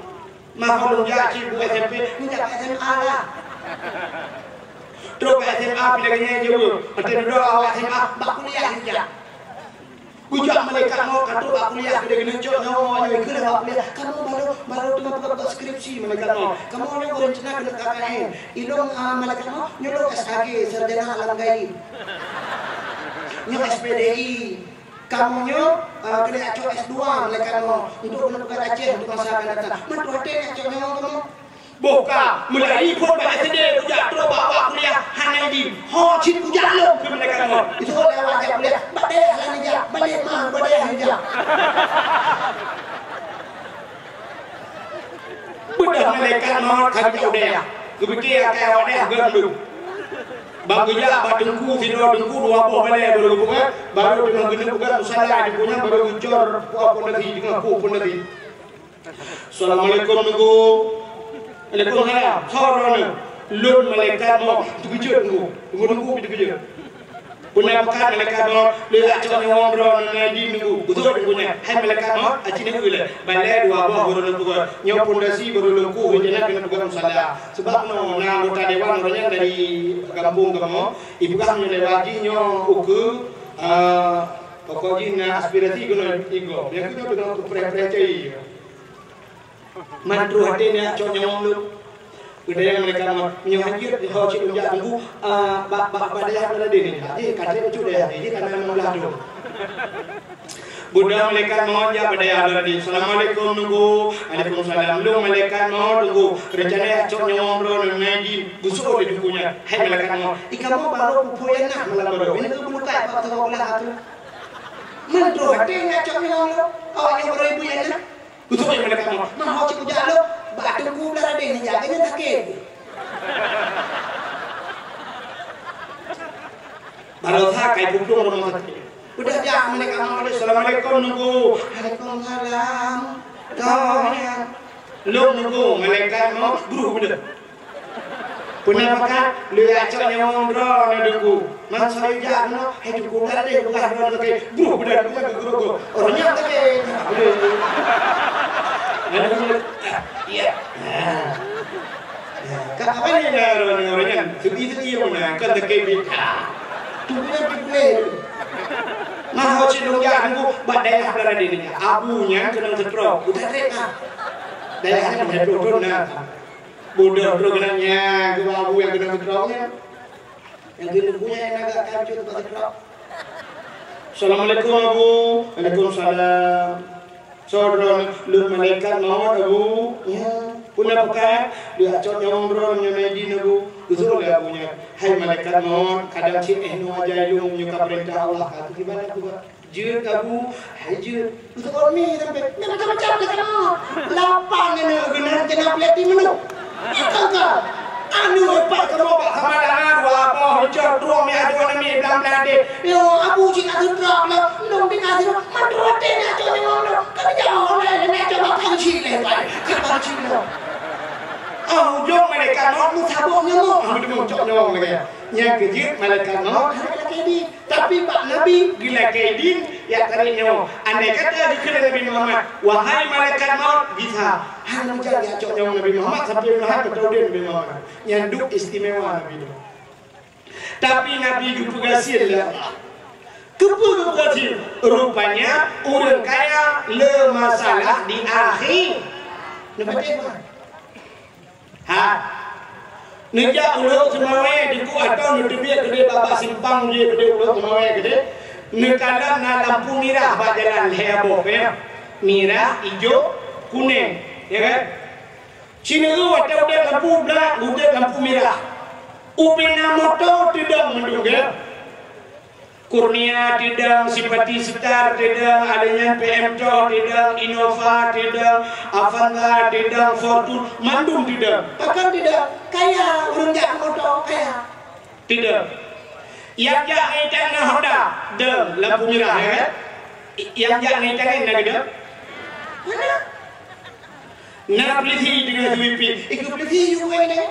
Mah lôn jak cit bu S M P, neujak S M A lah. Trok bak S M A pih lagèe nyan jeuet. Watèe dudoe awak S M A, bak kuliah neujak. Geujak malaikat maut ka trok bak kuliah, keu lheueh geuneuk cok nyoe, nyoe keu lheueh bak kuliah. Kamoe barô, barô teuma peugah bak skripsi malaikat maut. Kamoe nyoe geurencana keuneuk K K N. Ilôn, ah, malaikat maut, nyoe lôn S K G, sarjana alam gaib. Nyoe S P D I. Kamoe nyoe, eh, keuneuk cok S dua malaikat maut untuk keuneuk peugöt Aceh untuk masa akan datang. Meutuah teuh cok nyoe kamoe. Boh ka, mulai phôn bak S D kujak trok bak, bak kuliah hana idin. Ho cit kujak lom keu malaikat maut. Itu lewat jak kuliah, bak dayah lah neujak, balik ma bak dayah neujak. Beudôh malaikat maut ka geujak u dayah. Geupike akai awak dayah geuh mandum. Bak geujak bak teungku sidroe, teungku dua boh balèe barô geupeugöt, barô teuma geuneuk peugöt musala di bunoe, barô geucor pondasi, teungoh pondasi. "Assalamualaikum, Teungku." "Waalaikumsalam. Soe droeneuh?" "Lôn malaikat maut." Teukeujot Teungku. Teungku-teungku pih teukeujot. Peue na pakat malaikat maut, lé jak cok nyoe droeneuh na idin Teungku. Beutôi Teungku nyan. Hai malaikat maut, aci neuk lé. Balèe dua boh barô lôn peugöt. Nyoe pondasi barô lôn kueh, rencana keuneuk peugöt musala. Sabab nyoe na anggota dewan ureueng nyan dari gampông kamoe, ipeugah nyoe lewat jih nyoe ukeue, eh, pokok jih na aspirasi keunoe igoe. Nyang keunoe teungoh kupreh-preh cai. Mantong até nyan cok nyawöng lôn. Geudayang malaikat maut, meunyoe hanjeuet ho cit lôn jak Teungku, ah, bak, bak, bak dayah Peuladén nyan. Jih ka trép bacut dayah, jih ka na limong blah dum. Peudong malaikat maut jak bak dayah droe tadi. "Assalamualaikum, Teungku." "Waalaikumsalam." "Lôn malaikat maut, Teungku. Reuncana jak cok nyawöng droeneuh, Junaidi." Geuseuôt lé Teungku nyan, "Hai malaikat maut, i kamoe barô peuphon aneuk malam baroe. Nyoe keuh beulukat bak teungoh beulah ateueh. Meuntreuk até jak cok nyawöng lôn. Awak nyoe barô ibu aneuk." Geuseuôt lé malaikat maut, "Meuho cit kujak lôn bak Teungku Blang Radén, jak keunoe sakét." Baroesa ka iplueng rumoh sakét. Udah jak malaikat maut, "Assalamualaikum, Teungku." "Waalaikumsalam." "Toh nyan?" "Lôn, Teungku, malaikat maut, bruh beudôh." "Peue na pakat?" "Lôn jak cok nyawöng droeneuh, Teungku." "Man soe jak keunoe?" "Hai Teungku, ka lheueh peugah droeneuh sakét." Bruh beudôh, Teungku, keu gurée-gurée. Ureueng nyan sakét. Iya. Ka apa ni, ureueng nyan? Seudi-seudi ureueng nyan, kan sakét bit. Teungku nyan peureulèe. "Meuho cit lôn jak, Teungku, bak dayah Blang Radén nyan. Abu nyan keunong stroke, udah trép na. Dayah nyan udah trép na." Beudôh trok keunan nyan, keu abu nyang keunong stroke nyan. Nyang keuneuk punya nyang agak kancut bak stroke. "Assalamualaikum, Abu." "Waalaikumsalam." "Soe droeneuh?" "Lôn malaikat maut, Abu." "Ya. Peue na pakat?" "Lôn jak cok nyawöng droeneuh, Junaidi, Abu." Geuseuôt lé abu nyan, "Hai malaikat maut, kadang cit 'oh noe ajai lôn, nyoe ka peurintah Allah, ka keuh kiban lôn peugah." "Jeuet, Abu." "Hai jeuet." Geuseuôt mi sampoe, "Nyan macam-macam lé kamoe. Lapan aneuk geuh na, rencana peuleumah meunoe." "Ka, ka. Aneuk pat kamoe bak Samalanga dua boh, cok tueng mi adoe nami blang-blang deh." "Yo, Abu cit na seutrap lom. Lôn tinggai sinoe, mandum watèe na cok nyoe lôn. Ka jauh lé, na cok bak Panci lé, pai. Ka Panci lé." Oh, ujong malaikat maut meusaboh nyamuk. Ah, beutôi cok nyawöng lagèe. Nyang keujeuet malaikat maut hana lakèe idin. Tapi bak Nabi geulakèe idin, jak tarek nyawöng. Andai kata geukheun lé Nabi Muhammad, "Wahai malaikat maut," bisa. Hana meujak jak cok nyawöng Nabi Muhammad sampoe meuhat meuteudeh Nabi Muhammad. Nyan duek istimewa Nabi nyoe. Tapi Nabi geupeugasien lé Allah. Keupeue geupeugasien? Rupanya ureueng kaya le masalah di akhé. Neupatéh, Pak? Ha. Neujak u Lhok Seumawé, Teungku, atau neuteubiet keudeh bak, bak simpang jih keudeh u Lhok Seumawé keudeh. Neukalon na lampu mirah bak jalan lhèe boh, ya. Mirah, ijo, kunéng, ya kan? Sineuk watèe udép lampu blang, udép lampu mirah. Ubé na moto teudong mandum, ya. Kurnia teudong, Simpati Star teudong, ada nyan P M Toh teudong, Innova teudong, Avanza teudong, Fortuner, mandum teudong. Pakon teudong? Kaya, ureueng jak moto kaya. Teudong. Nyang jak ngon itangen na Honda, dong, lampu mirah, ya kan? Nyang jak ngon itangen na keudong? Hana. Na polisi deungon sweeping. Ikeu polisi yue nyan.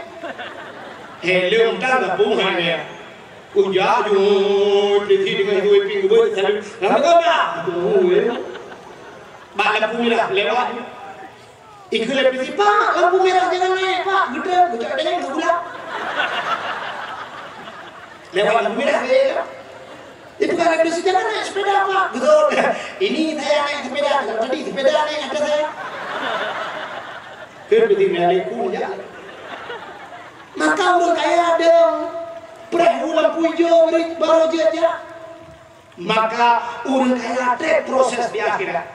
Helm tan gabung hai nyan. Ujak ju polisi deungon sweeping geubeut salu. Lampu merah. Bak lampu merah lewat. Ikeu lé polisi, "Pak, lampu merah jangan naik, Pak." Geutrön, geucok deh, geubulak. Lewat lampu merah, eh. Itu kan ada siapa naik sepeda, Pak? Betul. Ini saya naik sepeda. Kalau tadi sepeda naik atas saya. Kan begitu, ya, aku ya. Maka ureueng kaya ada preh ulang pujo beri baru jejak. Maka ureueng kaya ada proses di akhirat.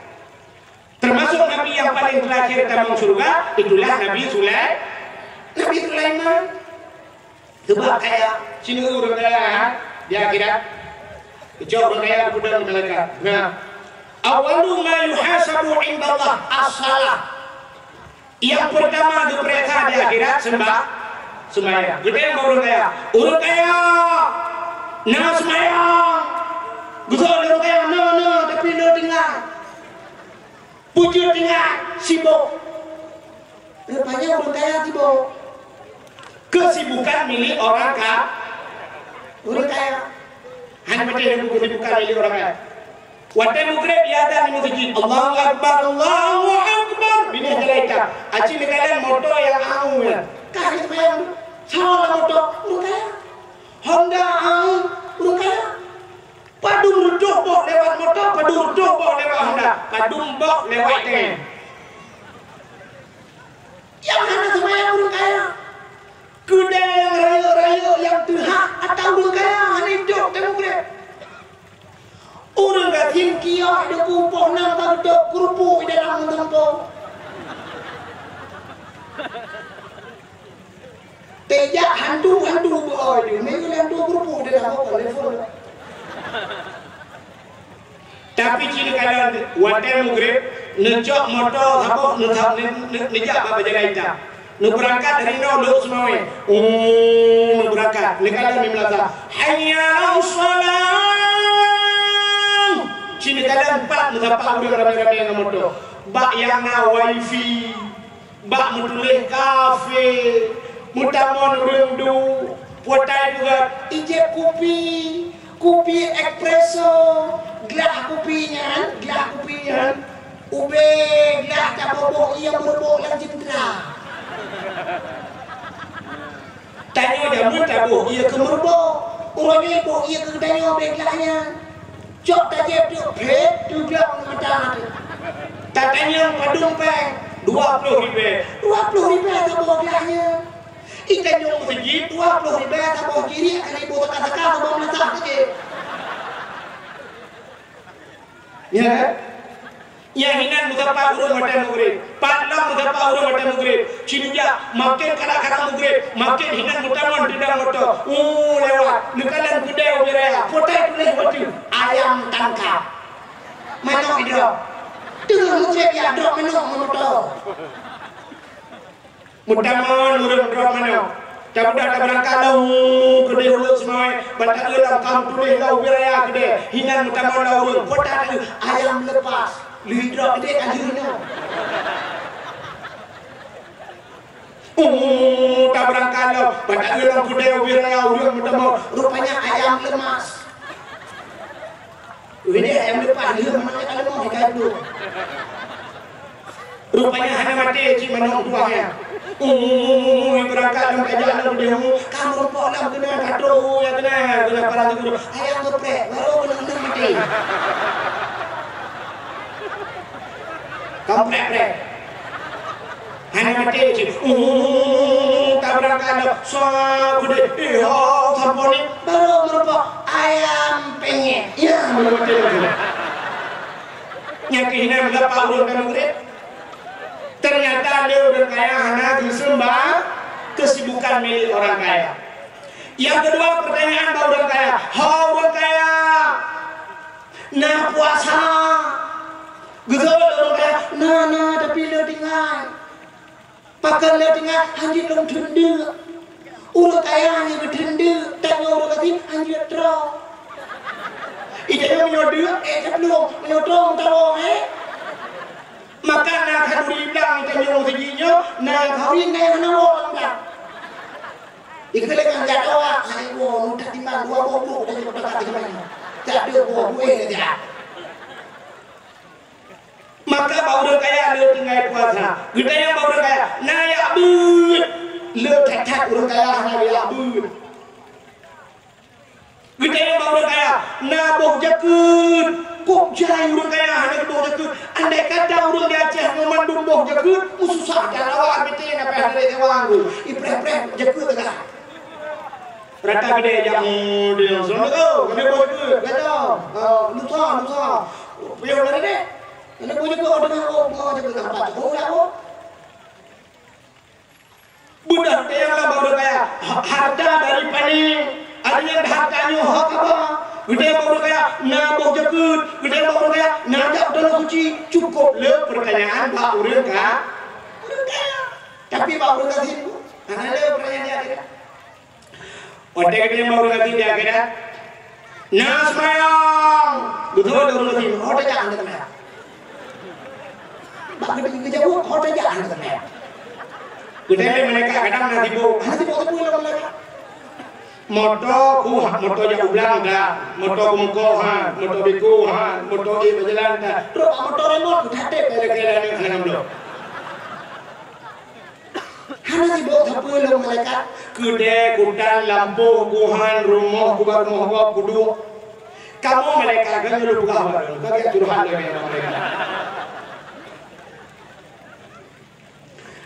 Termasuk nabi yang paling terakhir tamong syurga, itulah Nabi Sulai-, Nabi Sulaiman. Sebab kaya, sini ureueng kaya, ha? Di akhirat. Keucok ureueng kaya, kemudian malaikat. Nah, awwalu ma yuhasabu indallah as-salah. Yang pertama diperiksa di akhirat sembah-, sembahyang. Geutanyong bak ureueng kaya, "Ureueng kaya, na sembahyang?" Geuseuôt lé ureueng kaya, "Na, na, tapi na tinggai." Peue jeuet tinggai? Sibok. Rupanya ureueng kaya sibok. Kesibukan milik orang ka-, ureueng kaya. Hana patéh kesibukan milik orang kaya. Watèe meugreb di adan di meuseujid, "Allahu Akbar, Allahu Akbar." Binéh jalan itam. Aci neukalon moto nyang angu nyan. Ka geuseumayang. Soe lam moto? Ureueng kaya. Honda angu, ureueng kaya. Padum reutôh boh lewat moto, padum reutôh boh lewat Honda, padum boh lewat itangen. Nyang hana seumayang ureueng kaya. Keudè nyang rayeuk-rayeuk nyang teuhah atra ureueng kaya hana idop teuh meugreb. Ureueng gasien kiok Deungon poh nam ka beutôi keurupuk di dalam meuteumpo. Teujak hantu-hantu beu-oi di, meunan hantu keurupuk di dalam telepon. Tapi cit neukalon watèe mugreb, neucok moto saboh, neu-, neu-, neu-, neujak bak bajèe laén that. Neubeurangkat dari noe Lhokseumawe. Oh, neubeurangkat. Neukalon di meunasah. Hayya 'alas shalah. Cit neukalon pat meusapat ureueng ramè-ramè ngon moto. Bak nyang na wifi. Bak meutuléh kafe, meutamong ureueng duek, potai peugah, "Ijép kupi, kupi espresso, glah kupi nyan, glah kupi nyan, ubé glah taboh-boh ié meureubok lam jeumtra." Tanyoe jameun taboh ié keu meureubok, uroe nyoe boh ié keu tanyoe ubé glah nyan. Cok tajép teuk phét, teuglong mata teuh. Tatanyong padum péng, dua ploh ribèe. Dua ploh ribèe saboh glah nyan. Itanyong meuseujid, dua ploh ribèe saboh jiriek, ka iboh saka-saka saboh meulasah saja. Ya kan? Nyang hinan meusapat ureueng watèe mugreb. Pat lom meusapat ureueng watèe mugreb. Cit neujak, maken karak-karak mugreb, maken hinan meutamong di dalam moto. Uh, lewat. Neukalon keudè ubé raya. Potai tuléh bak ateueh, ayam tangkap. Manok idrop. Teungoh mugreb jak drop manok ngon moto. Meutamong ureueng droe manok. Tabeudôh tabeurangkat lom keudè u Lhokseumawe, ban taeu lam ka meutuléh lom ubé raya keudè. Hinan meutamong lom ureueng. Potai taeu ayam lepas. Lheueh droe keudè ka lheueh nyoe. Uh, tabeurangkat lom. Ban taeu lam keudè ubé raya ureueng meutamong. Rupanya ayam lemas. Ini ayam lepas, dia mana kalau mau kita itu. Rupanya hana maté cit manok tuah nyan. Ui, beurangkat lam kajak lam deuh, ka meurumpok lam keunan, ka trok, ya keunan, keunan palang guru. Ayam geprek, baru keunan maté. Ka prek-prek. Hana maté cit. Uh, ka beurangkat dah. Sa geude. Eh, ho, sampôh ni. Baru meurumpok ayam penyet. Ya, meurumpok ayam penyet. Nyang keuh hinan meusapat ureueng kaya mugreb. Ternyata lé ureueng kaya hana geuseumbang kesibukan milik orang kaya. Yang kedua, pertanyaan bak ureueng kaya. Ho ureueng kaya, na puasa? Geujaweueb lé ureueng kaya, na, na, tapi le tinggai. Pakon le tinggai, hanjeuet lôn theun deuk. Ureueng kaya nyang geutheun deuk, tanyoe ureueng gasien hanjeuet troh. Ija nyoe meunyoe deuk, eh, teupeulông, meunyoe troh, meutabông, eh. Maka na khanduri blang tanyoe siji nyoe, na khanduri na nyang hana woe lam blang. Ikeu lé ngon jak awak, hai woe, nu that timbang dua boh bluek dari kota Tasik Malaya. Jak deuek boh buéh lé jak. Maka bak ureueng kaya le tinggai puasa. Geutanyong bak ureueng kaya, na jak beuet? Le that-that ureueng kaya hana jak beuet. Geutanyong bak ureueng kaya, na boh jakeuet? Kok jai ureueng kaya hana boh jakeuet? Andai kata ureueng di Aceh ngon mandum boh jakeuet, meususah that awak mité na payah dari sewang tu. Ipreh-preh jakeuet teuka. Rata geude jak, oh, dia, "Assalamualaikum, keuneuk boh jakeuet, gadoh, eh, lusa, lusa." Piôh lari deh. Keuneuk boh jakeuet, oh, teungoh, oh, boh jakeuet, lambat, oh, ya, oh. Beudôh teunyang lam bak ureueng kaya, ha-, harta dari pané, ada nyang harta nyoe ho kaba. Geutanyong bak ureueng kaya, na boh jakeuet, geutanyong bak ureueng kaya, na jak u Tanoh Suci, cukup le pertanyaan bak ureueng ka-, ureueng kaya. Tapi bak ureueng gasien, hana le pertanyaan di akhirat. Watèe geutanyong bak ureueng gasien di akhirat, na seumayang? Geutanyong bak ureueng gasien, ho tajak hana seumayang? Bak geude geujaweueb, ho tajak hana seumayang? Geutanyong lé malaikat, kadang na sibok, hana sibok teupeu lom malaikat. Moto ku, moto jak u blang that, moto ku meuko han, moto beko han, moto ék beujalan that. Trok bak moto remote, that tép kira-kira hana bloe. Hana sibok sapeue lom malaikat, keudè, kutan, lampôh, kuhan, rumoh, kuba rumoh gob, kuduek. Kamoe malaikat, ka lôn peugah bak droeneuh, ka lôn curhat lagèe nyan bak malaikat.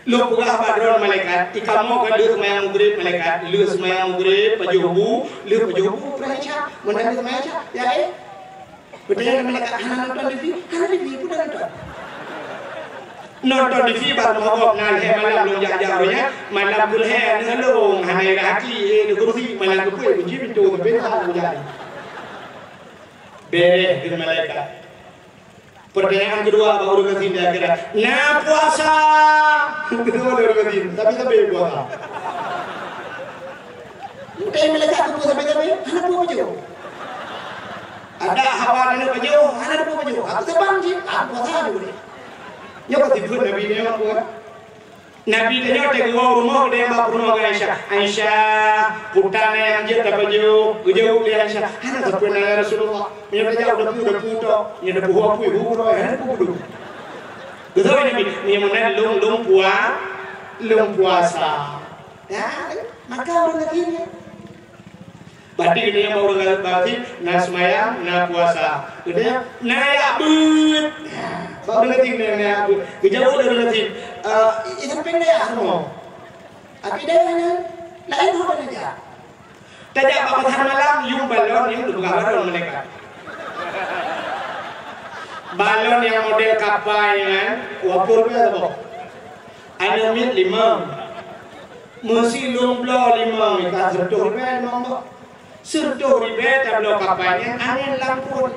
Lôn peugah bak droeneuh malaikat, di kamoe ka lheueh seumayang Maghrib malaikat, lheueh seumayang Maghrib, pajoh bu, lheueh pajoh bu, preh Isya, meunan lheueh seumayang Isya, ya, eh? Beutôi, malaikat hana nonton T V, hana T V pun dah nonton. Nonton T V baru mabok, na lhèe malam lôn jak-jak uroe nyan, malam keulhèe aneuk lôn hana irah aki, eh, di kursi, malam keupeuet kunci pintoe, tapi hana lôn jak. Beres keu malaikat. Pertanyaan kedua bak ureueng gasien di akhirat, "Na puasa?" Kedua ureueng gasien, tapi sabe puasa. Entah malaikat tu sabe-sabe, hana peue pajoh. Ada hawa hana pajoh, hana peue pajoh. Aku saban cit, aku puasa juga deh. Nyoe ka sifeut Nabi nyoe, kan? Nabi tanyoe watèe geuwoe u rumoh, geutanyoe bak peurumoh geuh Aisyah. "Aisyah, peue tan nyang jeuet tapajoh?" Geujaweueb lé Aisyah, "Hana sapeue na, ya Rasulullah. Meunyoe tajak u dapu, dapu tok. Meunyoe dapu hu apui, hu uroe, hana peue peuduek." Geutanyong Nabi, "Meunyoe meunan lôn, lôn pua-, lôn puasa." Nah, maka ureueng gasien nyan. Berarti geutanyoe bak ureueng gasien na seumayang, na puasa. Geutanyoe na jak beuet. Bak ureueng gasien na, na jak beuet. Geujaweueb lé ureueng gasien, "Eh, i-, i sampéng dayah rumoh." Tapi dayah nyan laén ho tajak. Tajak bak pasar malam, yum balon nyang geupeugah balon malaikat. Balon nyang model kapai nyan, dua ploh ribèe saboh. Aneuk miet limong. Meusi lôn bloe limong, ka sireutoh ribèe limong boh. Sireutoh ribèe tabloe kapai nyan angèn lam pruet.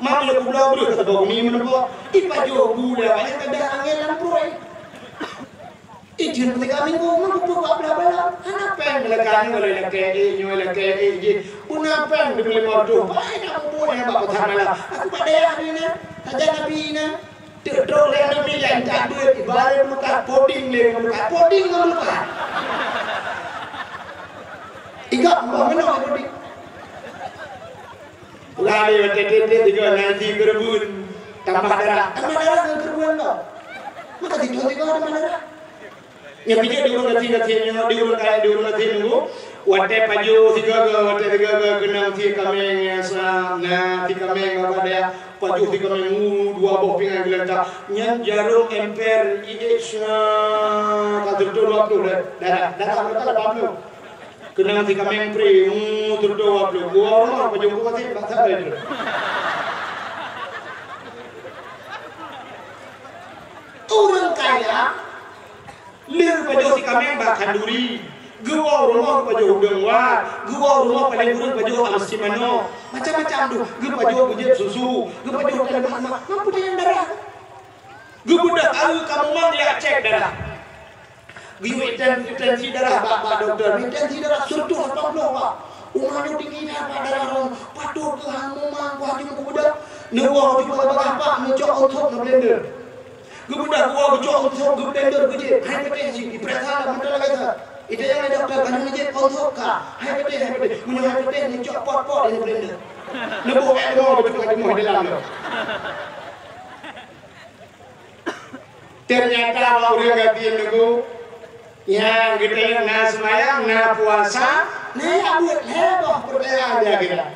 Mak lôn bloe breuh keu saboh mi meuneuboh. Ipajoh bu lé awak nyan kadang angèn lam pruet. Ijeuet meusiga minggu, meukumpul bak blah-blah. Hana péng, meulakèe nyoe, lakèe ék nyoe, lakèe ék jih. Peue na péng di meulima reutôh. Pai na mubuet nyang bak pasar malam. Aku bak dayah ni na, sajan Nabi na. Teuk trok lé Nabi nyang that beuet, ibarat meulukat poding lé meulukat, poding ngon meulukat. Igak bah meunoe poding. Ulah lé watèe tiep-tiep sigoe na si keureubeuen, tambah darah. Tambah darah ngon keureubeuen lom. Maka sigoe-sigoe tambah darah. Nyang keujeuet di ureueng gasien-gasien nyoe, di ureueng kaya, di ureueng gasien nyoe, watèe pajoh sigoe-goe, watèe sigoe-goe keunong sie kaméng nyang sa, na sie kaméng bak dayah, pajoh sie kaméng, uh, dua boh pingan geulantak. Nyan jarôm emper, iék sa, ka teuntèe dua ploh darah. Darah, darah berapa? Lapan ploh. Keunong sie kaméng pri, hmm, teuntèe dua ploh. Dua rumoh pajoh buku maté, bak sagai tu. Ureueng kaya, lheueh pajoh sie kaméng bak khanduri, geuwoe rumoh pajoh udeueng wat, geuwoe rumoh paléng kureueng pajoh amis sie manok, macam-macam tu, geupajoh geujép susu, geupajoh teulemak-lemak, mampu tanyang darah. Geubeudôh aeu ka mumang jak cek darah. Geuyue iten, iten si darah bak, bak dokto. Iten si darah seratus lapan puluh, Pak. Umat nyoe tinggi that bak darah nyoe. Patôt keu han mumang, ku hana geubeudôh. Neuwoe juga bak, Pak, neucok onsop neublender. Geubeudôh, geuwoe geucok onsop, geublender, geujép. Hai patéh cit, dipeuriksa lam mata lagèe that. Iten nyang dokto ka neujép onsop ka. Hai patéh, hai patéh. Meunyoe hai patéh neucok pot-pot neublender. Neuboh èk leumo, beutôi ka jimoh di dalam nyoe. Ternyata bak ureueng gasien nyoe, nyang geutanyoe na seumayang, na puasa, na jak beuet, lhèe boh peurtanyaan di akhirat.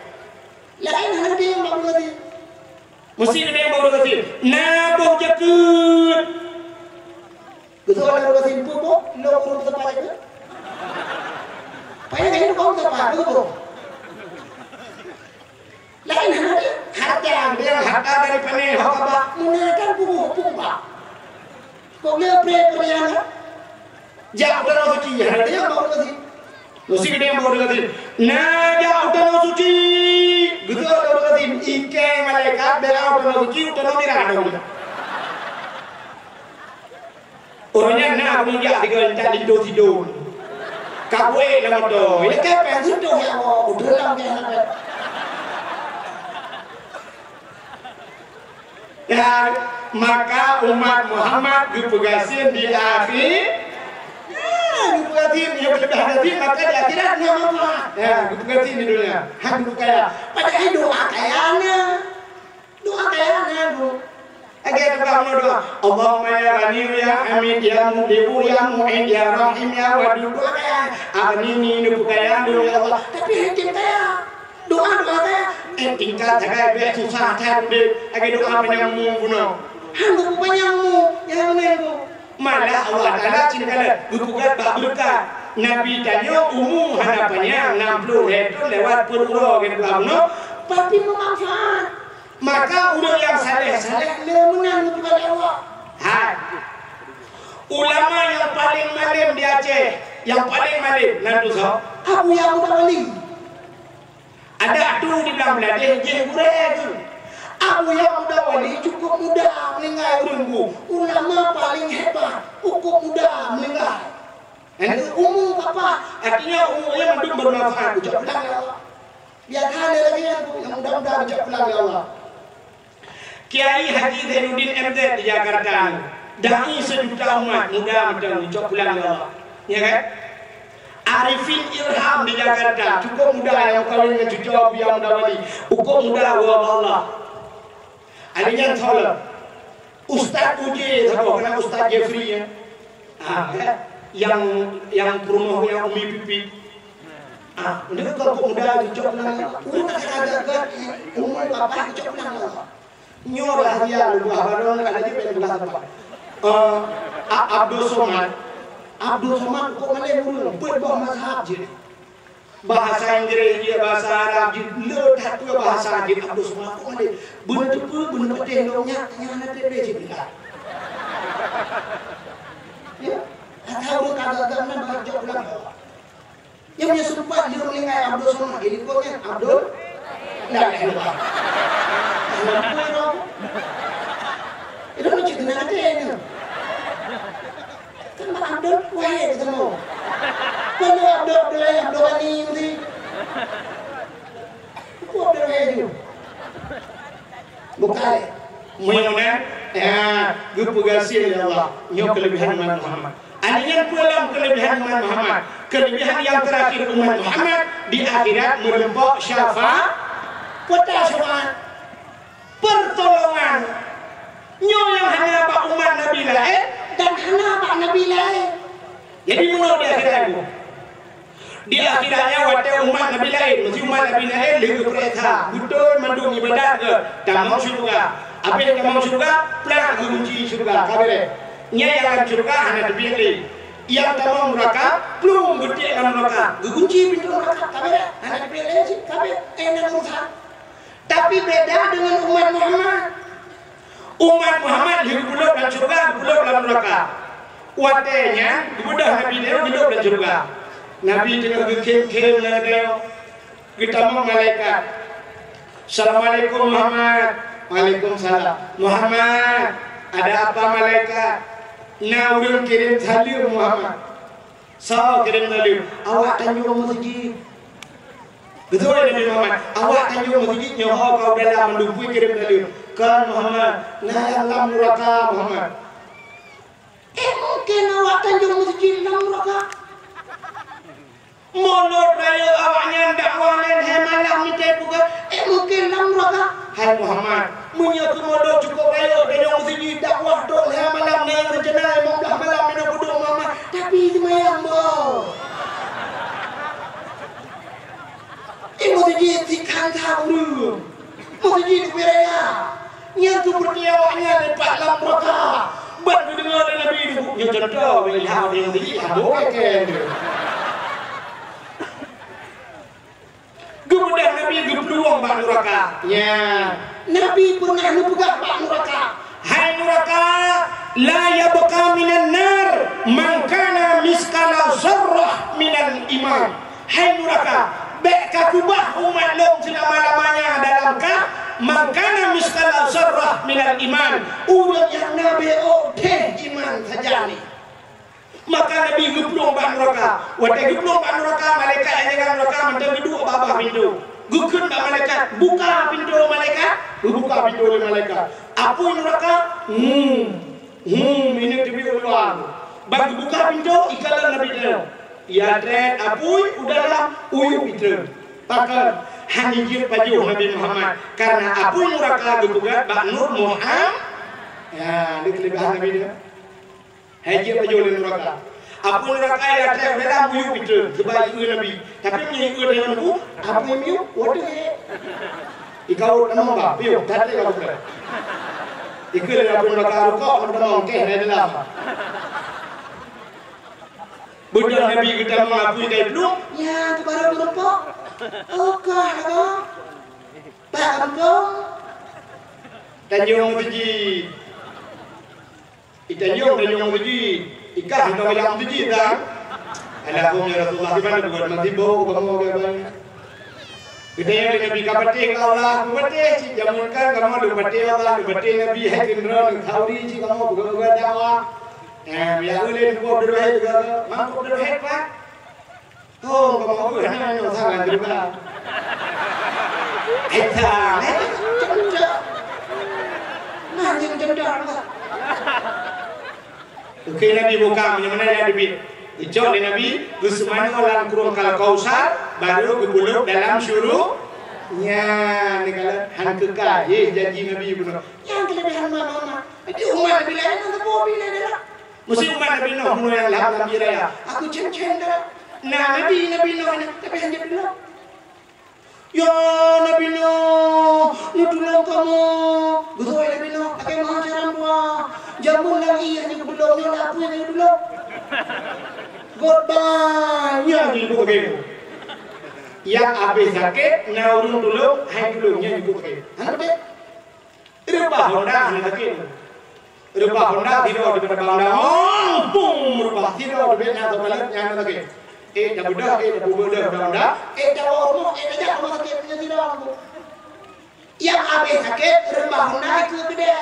Laén hana teuingat bak ureueng gasien. Meusti geutanyoe bak ureueng gasien. Na boh jakeuet. Geutanyoe bak ureueng gasien, peue boh? Lôn ureueng seumayang. Payah geutanyoe bak ureueng seumayang, peue boh? Laén hana teuingat. Harta, bilang harta dari pané, ho kaba, meunan kan punggung, punggung ba. Kok le pre pria na? Jak u tanoh suci, hana teuingat bak ureueng gasien. Meusti geutanyoe bak ureueng gasien. Na jak u tanoh suci. Geuteupeue lé ureueng gasien, ikèe malaikat bela u tanoh suci, u tanoh mirah. Uroe nyan na ureueng jak sigoe linto sidong. Ka kuék lam moto. Ilakèe péng sireutôh, ya Allah, udeueng lam kèe hana péng. Ya, maka umat Muhammad geupeugasien di akhi-, ya, geupeugasien, ya, geupeugasien, maka di akhirat na manfaat. Ya, geupeugasien di dunia. Hana geupeukayo. Padahai doa kaya na. Doa kaya na, Bu. Lagèe tukang doa, "Allahumma ya Ghani ya Hamid ya Mubdi'u ya Mu'id ya Rahim ya Wadud." Doa kaya. Aghnini, neupeukayo lôn, ya Allah. Tapi hana kaya. Doa, doa kaya. Eh, tingkat sagai bèk susah that udép. Lagèe doa panyang mu bunoe. Han geupanyang mu, nyang laén, Bu. Malah Allah Taala cit kala geupeugah bak beureukat. Nabi tanyoe umu hana panyang, nam ploh lhèe thôn lewat peuet uroe geupeugah bunoe, tapi meumanfaat. Maka ureuëng nyang saleh-saleh le meunan geupeugah lé Allah. Hai. Ulama nyang paleng malem di Aceh, nyang paleng malem, nan tu soe? Abuya Muda Wali. Adak tu di Blang Blahdeh jih gurée tu. Abuya Muda Wali cukup muda meuninggai ureuëng bu. Ulama paleng hebat, cukup muda meuninggai. Nyang umu papa, artinya umu nyan mandum bermanfaat, geucok pulang lé Allah. Biasa lé lagée nyan, nyang muda-muda geucok pulang lé Allah. Kiai Haji Zainuddin M Z di Jakarta, dai sejuta umat, muda mantong, geucok pulang lé Allah. Ya kan? Arifin Ilham di Jakarta, cukup muda nyang kawin ngon cucu Abuya Muda Wali, cukup muda, Allah Allah. Ada nyang salah. Ustaz Uje saboh, keunan Ustaz Jeffrey, ya. Ah, ya. Yang, yang peurumoh yang Umi Pipi. Ah, ini kan kok muda geucok pulang. Ureuëng ka agak-agak umur papa geucok pulang. Nyoe rahasia luwah baroe ka laju payah luwah tempat. Eh, A-, Abdul Somad. Abdul Somad kok malem ureuëng, peuet boh mazhab jih. Bahasa Inggris jih, bahasa Arab jih, le that peue bahasa jih, Abdul Somad kok malem. Beuneuteupeu, beuneupeudeh lom nyak, nyan na teuh cit. Ya, kata ureuëng ka agak-agak meunan bah geucok pulang. Nyang meunyoe seumpat jeuet meuninggai Abdul Somad, jadi kok nyan Abdul la ilaha illallah. Kenapa dong? Itu lucu tenang aja ini. Kan Abdul Wahid ketemu. Kan Abdul, Abdul Wahid, Abdul Ghani mesti. Apa Abdul Wahid tu? Bukai. Meunyoe, ya, geupeugah lé Allah. Nyoe keulebihan umat Muhammad. Ada nyang peue lom keulebihan umat Muhammad. Keulebihan nyang terakhir umat Muhammad di akhirat meureumpok syafa-, kota syafaat. Pertolongan. Nyoe nyang hana bak umat Nabi laén dan hana bak Nabi laén. Jadi, meunyoe di akhirat itu, di akhirat nyan watée umat Nabi laén, meusti umat Nabi laén lheueh geupeuriksa, beutôi mandum ibadat geuh, tamong syeuruga. Abéh tamong syeuruga, plak geugunci syeuruga, ka beureh. Nyang lam syeuruga hana teubiet lé. Nyang tamong nuraka, plueng geutiek lam nuraka, geugunci pintoe nuraka, ka beureh, hana teubiet lé cit, ka beureh, eh, na urusan. Tapi beda dengan umat Muhammad. Umat Muhammad lheueh geupeuleub lam syeuruga, geupeuleub lam nuraka. Watée nyan, geubeudôh Nabi nyoe geulôb lam syeuruga. Nabi teungoh geukhém-khém lam nyoe, geutamong malaikat. "Assalamualaikum, Muhammad." "Waalaikumsalam." "Muhammad, ada apa, malaikat?" "Na ureuëng kirém saleuem, Muhammad." "Soe kirém saleuem?" "Awak Tanjong Meuseujid." Beutôi Nabi Muhammad, "Awak Tanjong Meuseujid nyoe ho ka u dalam mandum peue kirém saleuem." "Kon, Muhammad, na nyang lam nuraka, Muhammad." "Eh, mungken awak Tanjong Meuseujid lam nuraka?" Mulod rayeuk awaknyan dakwah lhèe malam mita peugah, "Eh, mungken lam nuraka." "Hai Muhammad, meunyoe keu mulod cukôp rayeuk Tanjong Meuseujid dakwah trôk lhèe malam, na nyang reuncana limong blaih malam mita peuduek, Muhammad, tapi seumayang boh." Ibu Siti, si khan sa ureueng. Ibu Siti, Ibu Raya. Nyan keuh peureulèe awaknyan pat lam nuraka. Ban geudeungö lé Nabi, nyoe contoh, bèk lheueh Ibu Siti, Abu Bakar. Geubeudôh Nabi geuplueng bak nuraka. Nya, Nabi peunah neupeugah bak nuraka, "Hai nuraka, la yabqa minan nar man kana misqala dzarrah minal iman." Hai nuraka, bèk kakeubah umat lôn seulama-lamanya dalam ka, man kana misqala dzarrah minal iman. Ureueng nyang na beuôh dèh iman sajan nyan. Maka Nabi geuplueng bak nuraka. Watèe geuplueng bak nuraka, malaikat nyang jaga nuraka mantong geuduek bak babah pintoe. Geukheun bak malaikat, "Buka pintoe, malaikat!" Geubuka pintoe lé malaikat. Apui nuraka, hmm, hmm, ini teubiet u luwa. Ban geubuka pintoe, ikalon Nabi nyoe. Ija trép apui u dalam, u yup item. Pakon? Hana jeuet pajoh Nabi Muhammad. Karena apui nuraka geupeugöt bak Nur Muhammad. Ya, ini kelebihan Nabi nyoe. Hai jeuet pajoh lé nuraka. Apui nuraka ija trép u dalam, u yup item, seubab ié Nabi. Tapi meunyoe ié Nabi, apui miyup, waduh. Ikau nama ba, piuh, tadi kau bukan. Ikut lé apui nuraka rukok, nama ongkeh, dari dalam. Beudôh Nabi geutamong apui kai plueng, nyan keuh barô meureumpok. Oh, ka, ka. Pak Ampong. Tanjong Meuseujid. Di Tanjong, Tanjong Meuseujid. Ikah hana jak meuseujid dah. Alhamdulillah, ya Rasulullah, di mana buat mati bau kamu, kamu. Geutanyoe lé Nabi ka patéh keu Allah, ka patéh cit jameun kan kamoe lôn patéh Allah, lôn patéh Nabi, hai keudroe, lôn thauri cit kamoe peugah-peugah dakwah. Eh, ya ulèe boh droe hai peugah, mangkok droe hai pat. Oh, kamoe peugah hana nyoe salah juga. Hai ta, eh, cemcok. Nah, cemcok dah. Oke, Nabi buka meunyoe meunan nyang teubiet. Geucok lé Nabi, geuseumanoe lam krueng Al-Kausar, barô geupeulhôk dalam syuru-, nyan, neukalon han keukai, eh, janji Nabi bunoe. Nyan keuleubehan umat Muhammad. Jadi umat Nabi laén nyan saboh Nabi laén adalah. Meusé umat Nabi Nuh bunoe nyang lhab lam ie raya. Aku cen-cen dah. Nah, Nabi, Nabi Nuh nyan, tapi han jeuet bunoe. Ya Nabi Nuh, neutulông kamoe. Beutôi Nabi Nuh, lakèe meuha cara dua. Jameun lam ie nyoe geutulông, nyoe lam apui nyoe geutulông. Gobnyan jih geupeukeue. Nyang habéh sakét, na ureueng tulông, hai tulông, nyan jih geupeukeue. Hana beutôi. Reubah honda hana sakét. Reubah honda sidroe daripada bak honda. Oh, pum, reubah sidroe daripada nyang sabalot nyang sakét. Eh, dah beudôh, eh, dah beudôh dah honda. Eh, dah bawa rumoh, eh, dah jak rumah sakit punya sidroe. Nyang habéh sakét, reubah honda keu keudè.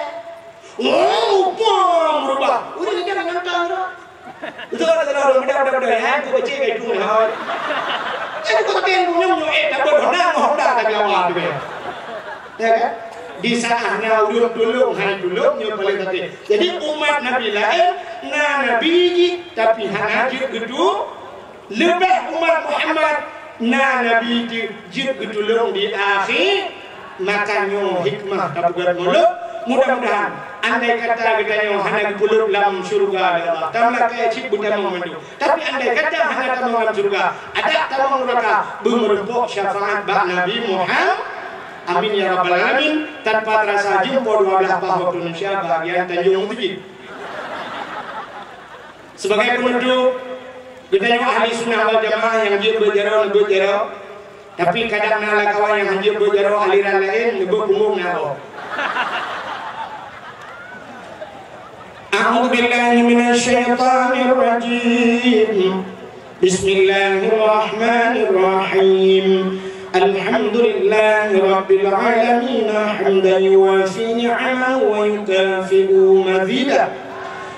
Oh, pum, reubah. Ureueng inong nonton tu. Beutôi, beutôi, beutôi, beutôi, beutôi, eh, aku kecil kayak itu, nah. Eh, aku pakai punya, eh, dah beudôh honda, honda tak jawab tu, eh. Ya kan? Di saat na ureueng tulông, hai tulông, nyoe paléng sakét. Jadi, umat Nabi laén, na Nabi jih, tapi hana jeuet geutu-, leubeh umat Muhammad, na Nabi jeuet, jeuet geutulông di akhé. Maka nyoe hikmah tapeugöt mulod. Mudah-mudahan, andai kata geutanyoe hana geupeulhôk lam syeuruga lé Allah, tameulakèe cit beutamong mandum. Tapi andai kata hana tamong lam syeuruga, adak tamong nuraka, beumeurumpok syafaat bak Nabi Muhammad. Amin ya rabbal alamin. Tanpa terasa jeuem poh dua blah paih waktu Indonesia, bahagian Tanjong Meuseujid. Sebagai penutup, geutanyoe ahli sunnah wal jamaah nyang jeuet beuet jaroe, neubeuet jaroe. Tapi kadang na lakawan nyang hanjeuet beuet jaroe aliran laén, neubeuet bumbong na roh. أعوذ بالله من الشيطان الرجيم. بسم الله الرحمن الرحيم. الحمد لله رب العالمين، حمدا يوافي نعمه ويكافئ مزيده.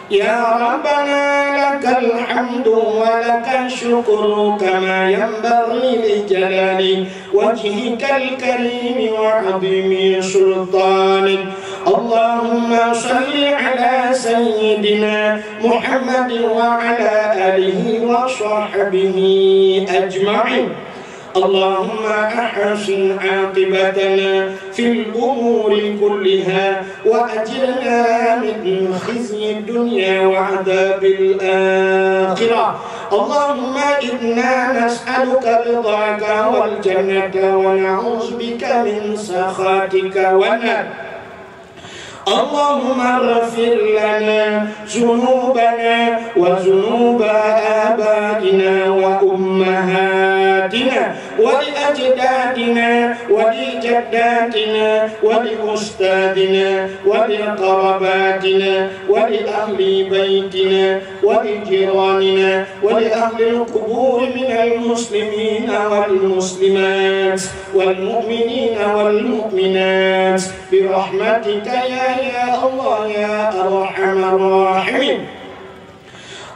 يا ربنا لك الحمد ولك الشكر كما ينبغي لجلال وجهك الكريم وعظيم سلطانك. اللهم صل على سيدنا محمد وعلى آله وصحبه أجمعين. اللهم أحسن عاقبتنا في الأمور كلها وأجرنا من خزي الدنيا وعذاب الآخرة. اللهم إنا نسألك رضاك والجنة ونعوذ بك من سخطك والنار. اللهم اغفر لنا ذنوبنا وذنوب آبائنا وأمهاتنا ولأجدادنا ولجداتنا ولأستاذنا ولقرباتنا ولأهل بيتنا ولجيراننا ولأهل القبور من المسلمين والمسلمات والمؤمنين والمؤمنات برحمتك يا، يا الله يا أرحم الراحمين.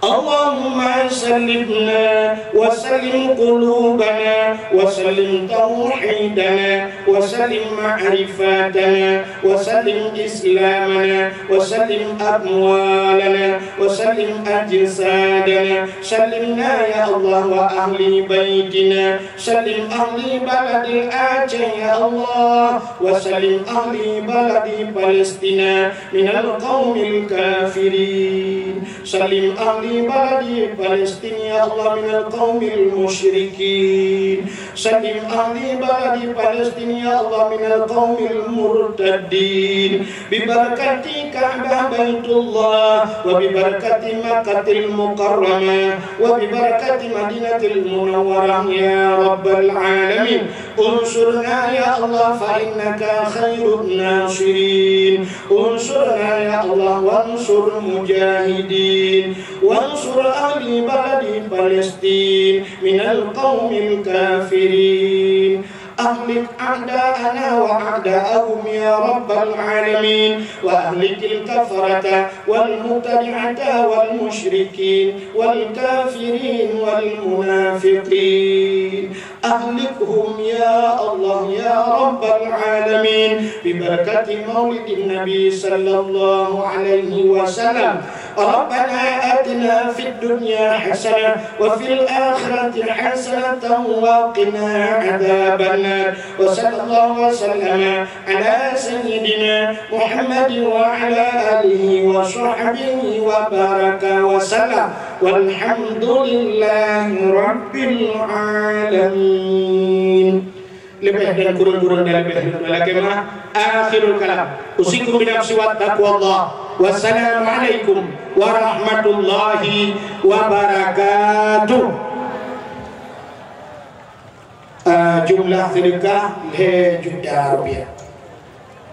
اللهم سلمنا وسلم قلوبنا وسلم توحيدنا وسلم معرفتنا وسلم إسلامنا وسلم أموالنا وسلم أجسادنا. سلمنا يا الله وأهل بيتنا. سلم أهل بلد الأعجى يا الله، وسلم أهل بلد فلسطين من القوم الكافرين. سلم أهل بلد فلسطين يا الله من القوم المشركين. سلم أهل بلد فلسطين يا الله من القوم المرتدين. ببركة كعبة بيت الله وببركة مكة المكرمة وببركة مدينة المنورة يا رب العالمين. انصرنا يا الله فإنك خير الناصرين. انصرنا يا الله وانصر المجاهدين. وانصر أهل بلد فلسطين من القوم الكافرين. أهلك أعداءنا وأعداءهم يا رب العالمين. وأهلك الكفرة والمبتدعة والمشركين والكافرين والمنافقين. أهلكهم يا الله يا رب العالمين ببركة مولد النبي صلى الله عليه وسلم. ربنا آتنا في الدنيا حسنة وفي الآخرة حسنة وقنا عذاب النار. وصلى الله وسلم على سيدنا محمد وعلى آله وصحبه وبارك وسلم. والحمد لله رب العالمين. Leubeh dan kureueng-kureueng dan leubeh dan lakée meu'ah. Akhirul kalam. Usikum binafsi wa taqwallah. Wassalamualaikum warahmatullahi wabarakatuh. Ah, jumlah sedekah lhèe juta rupiah.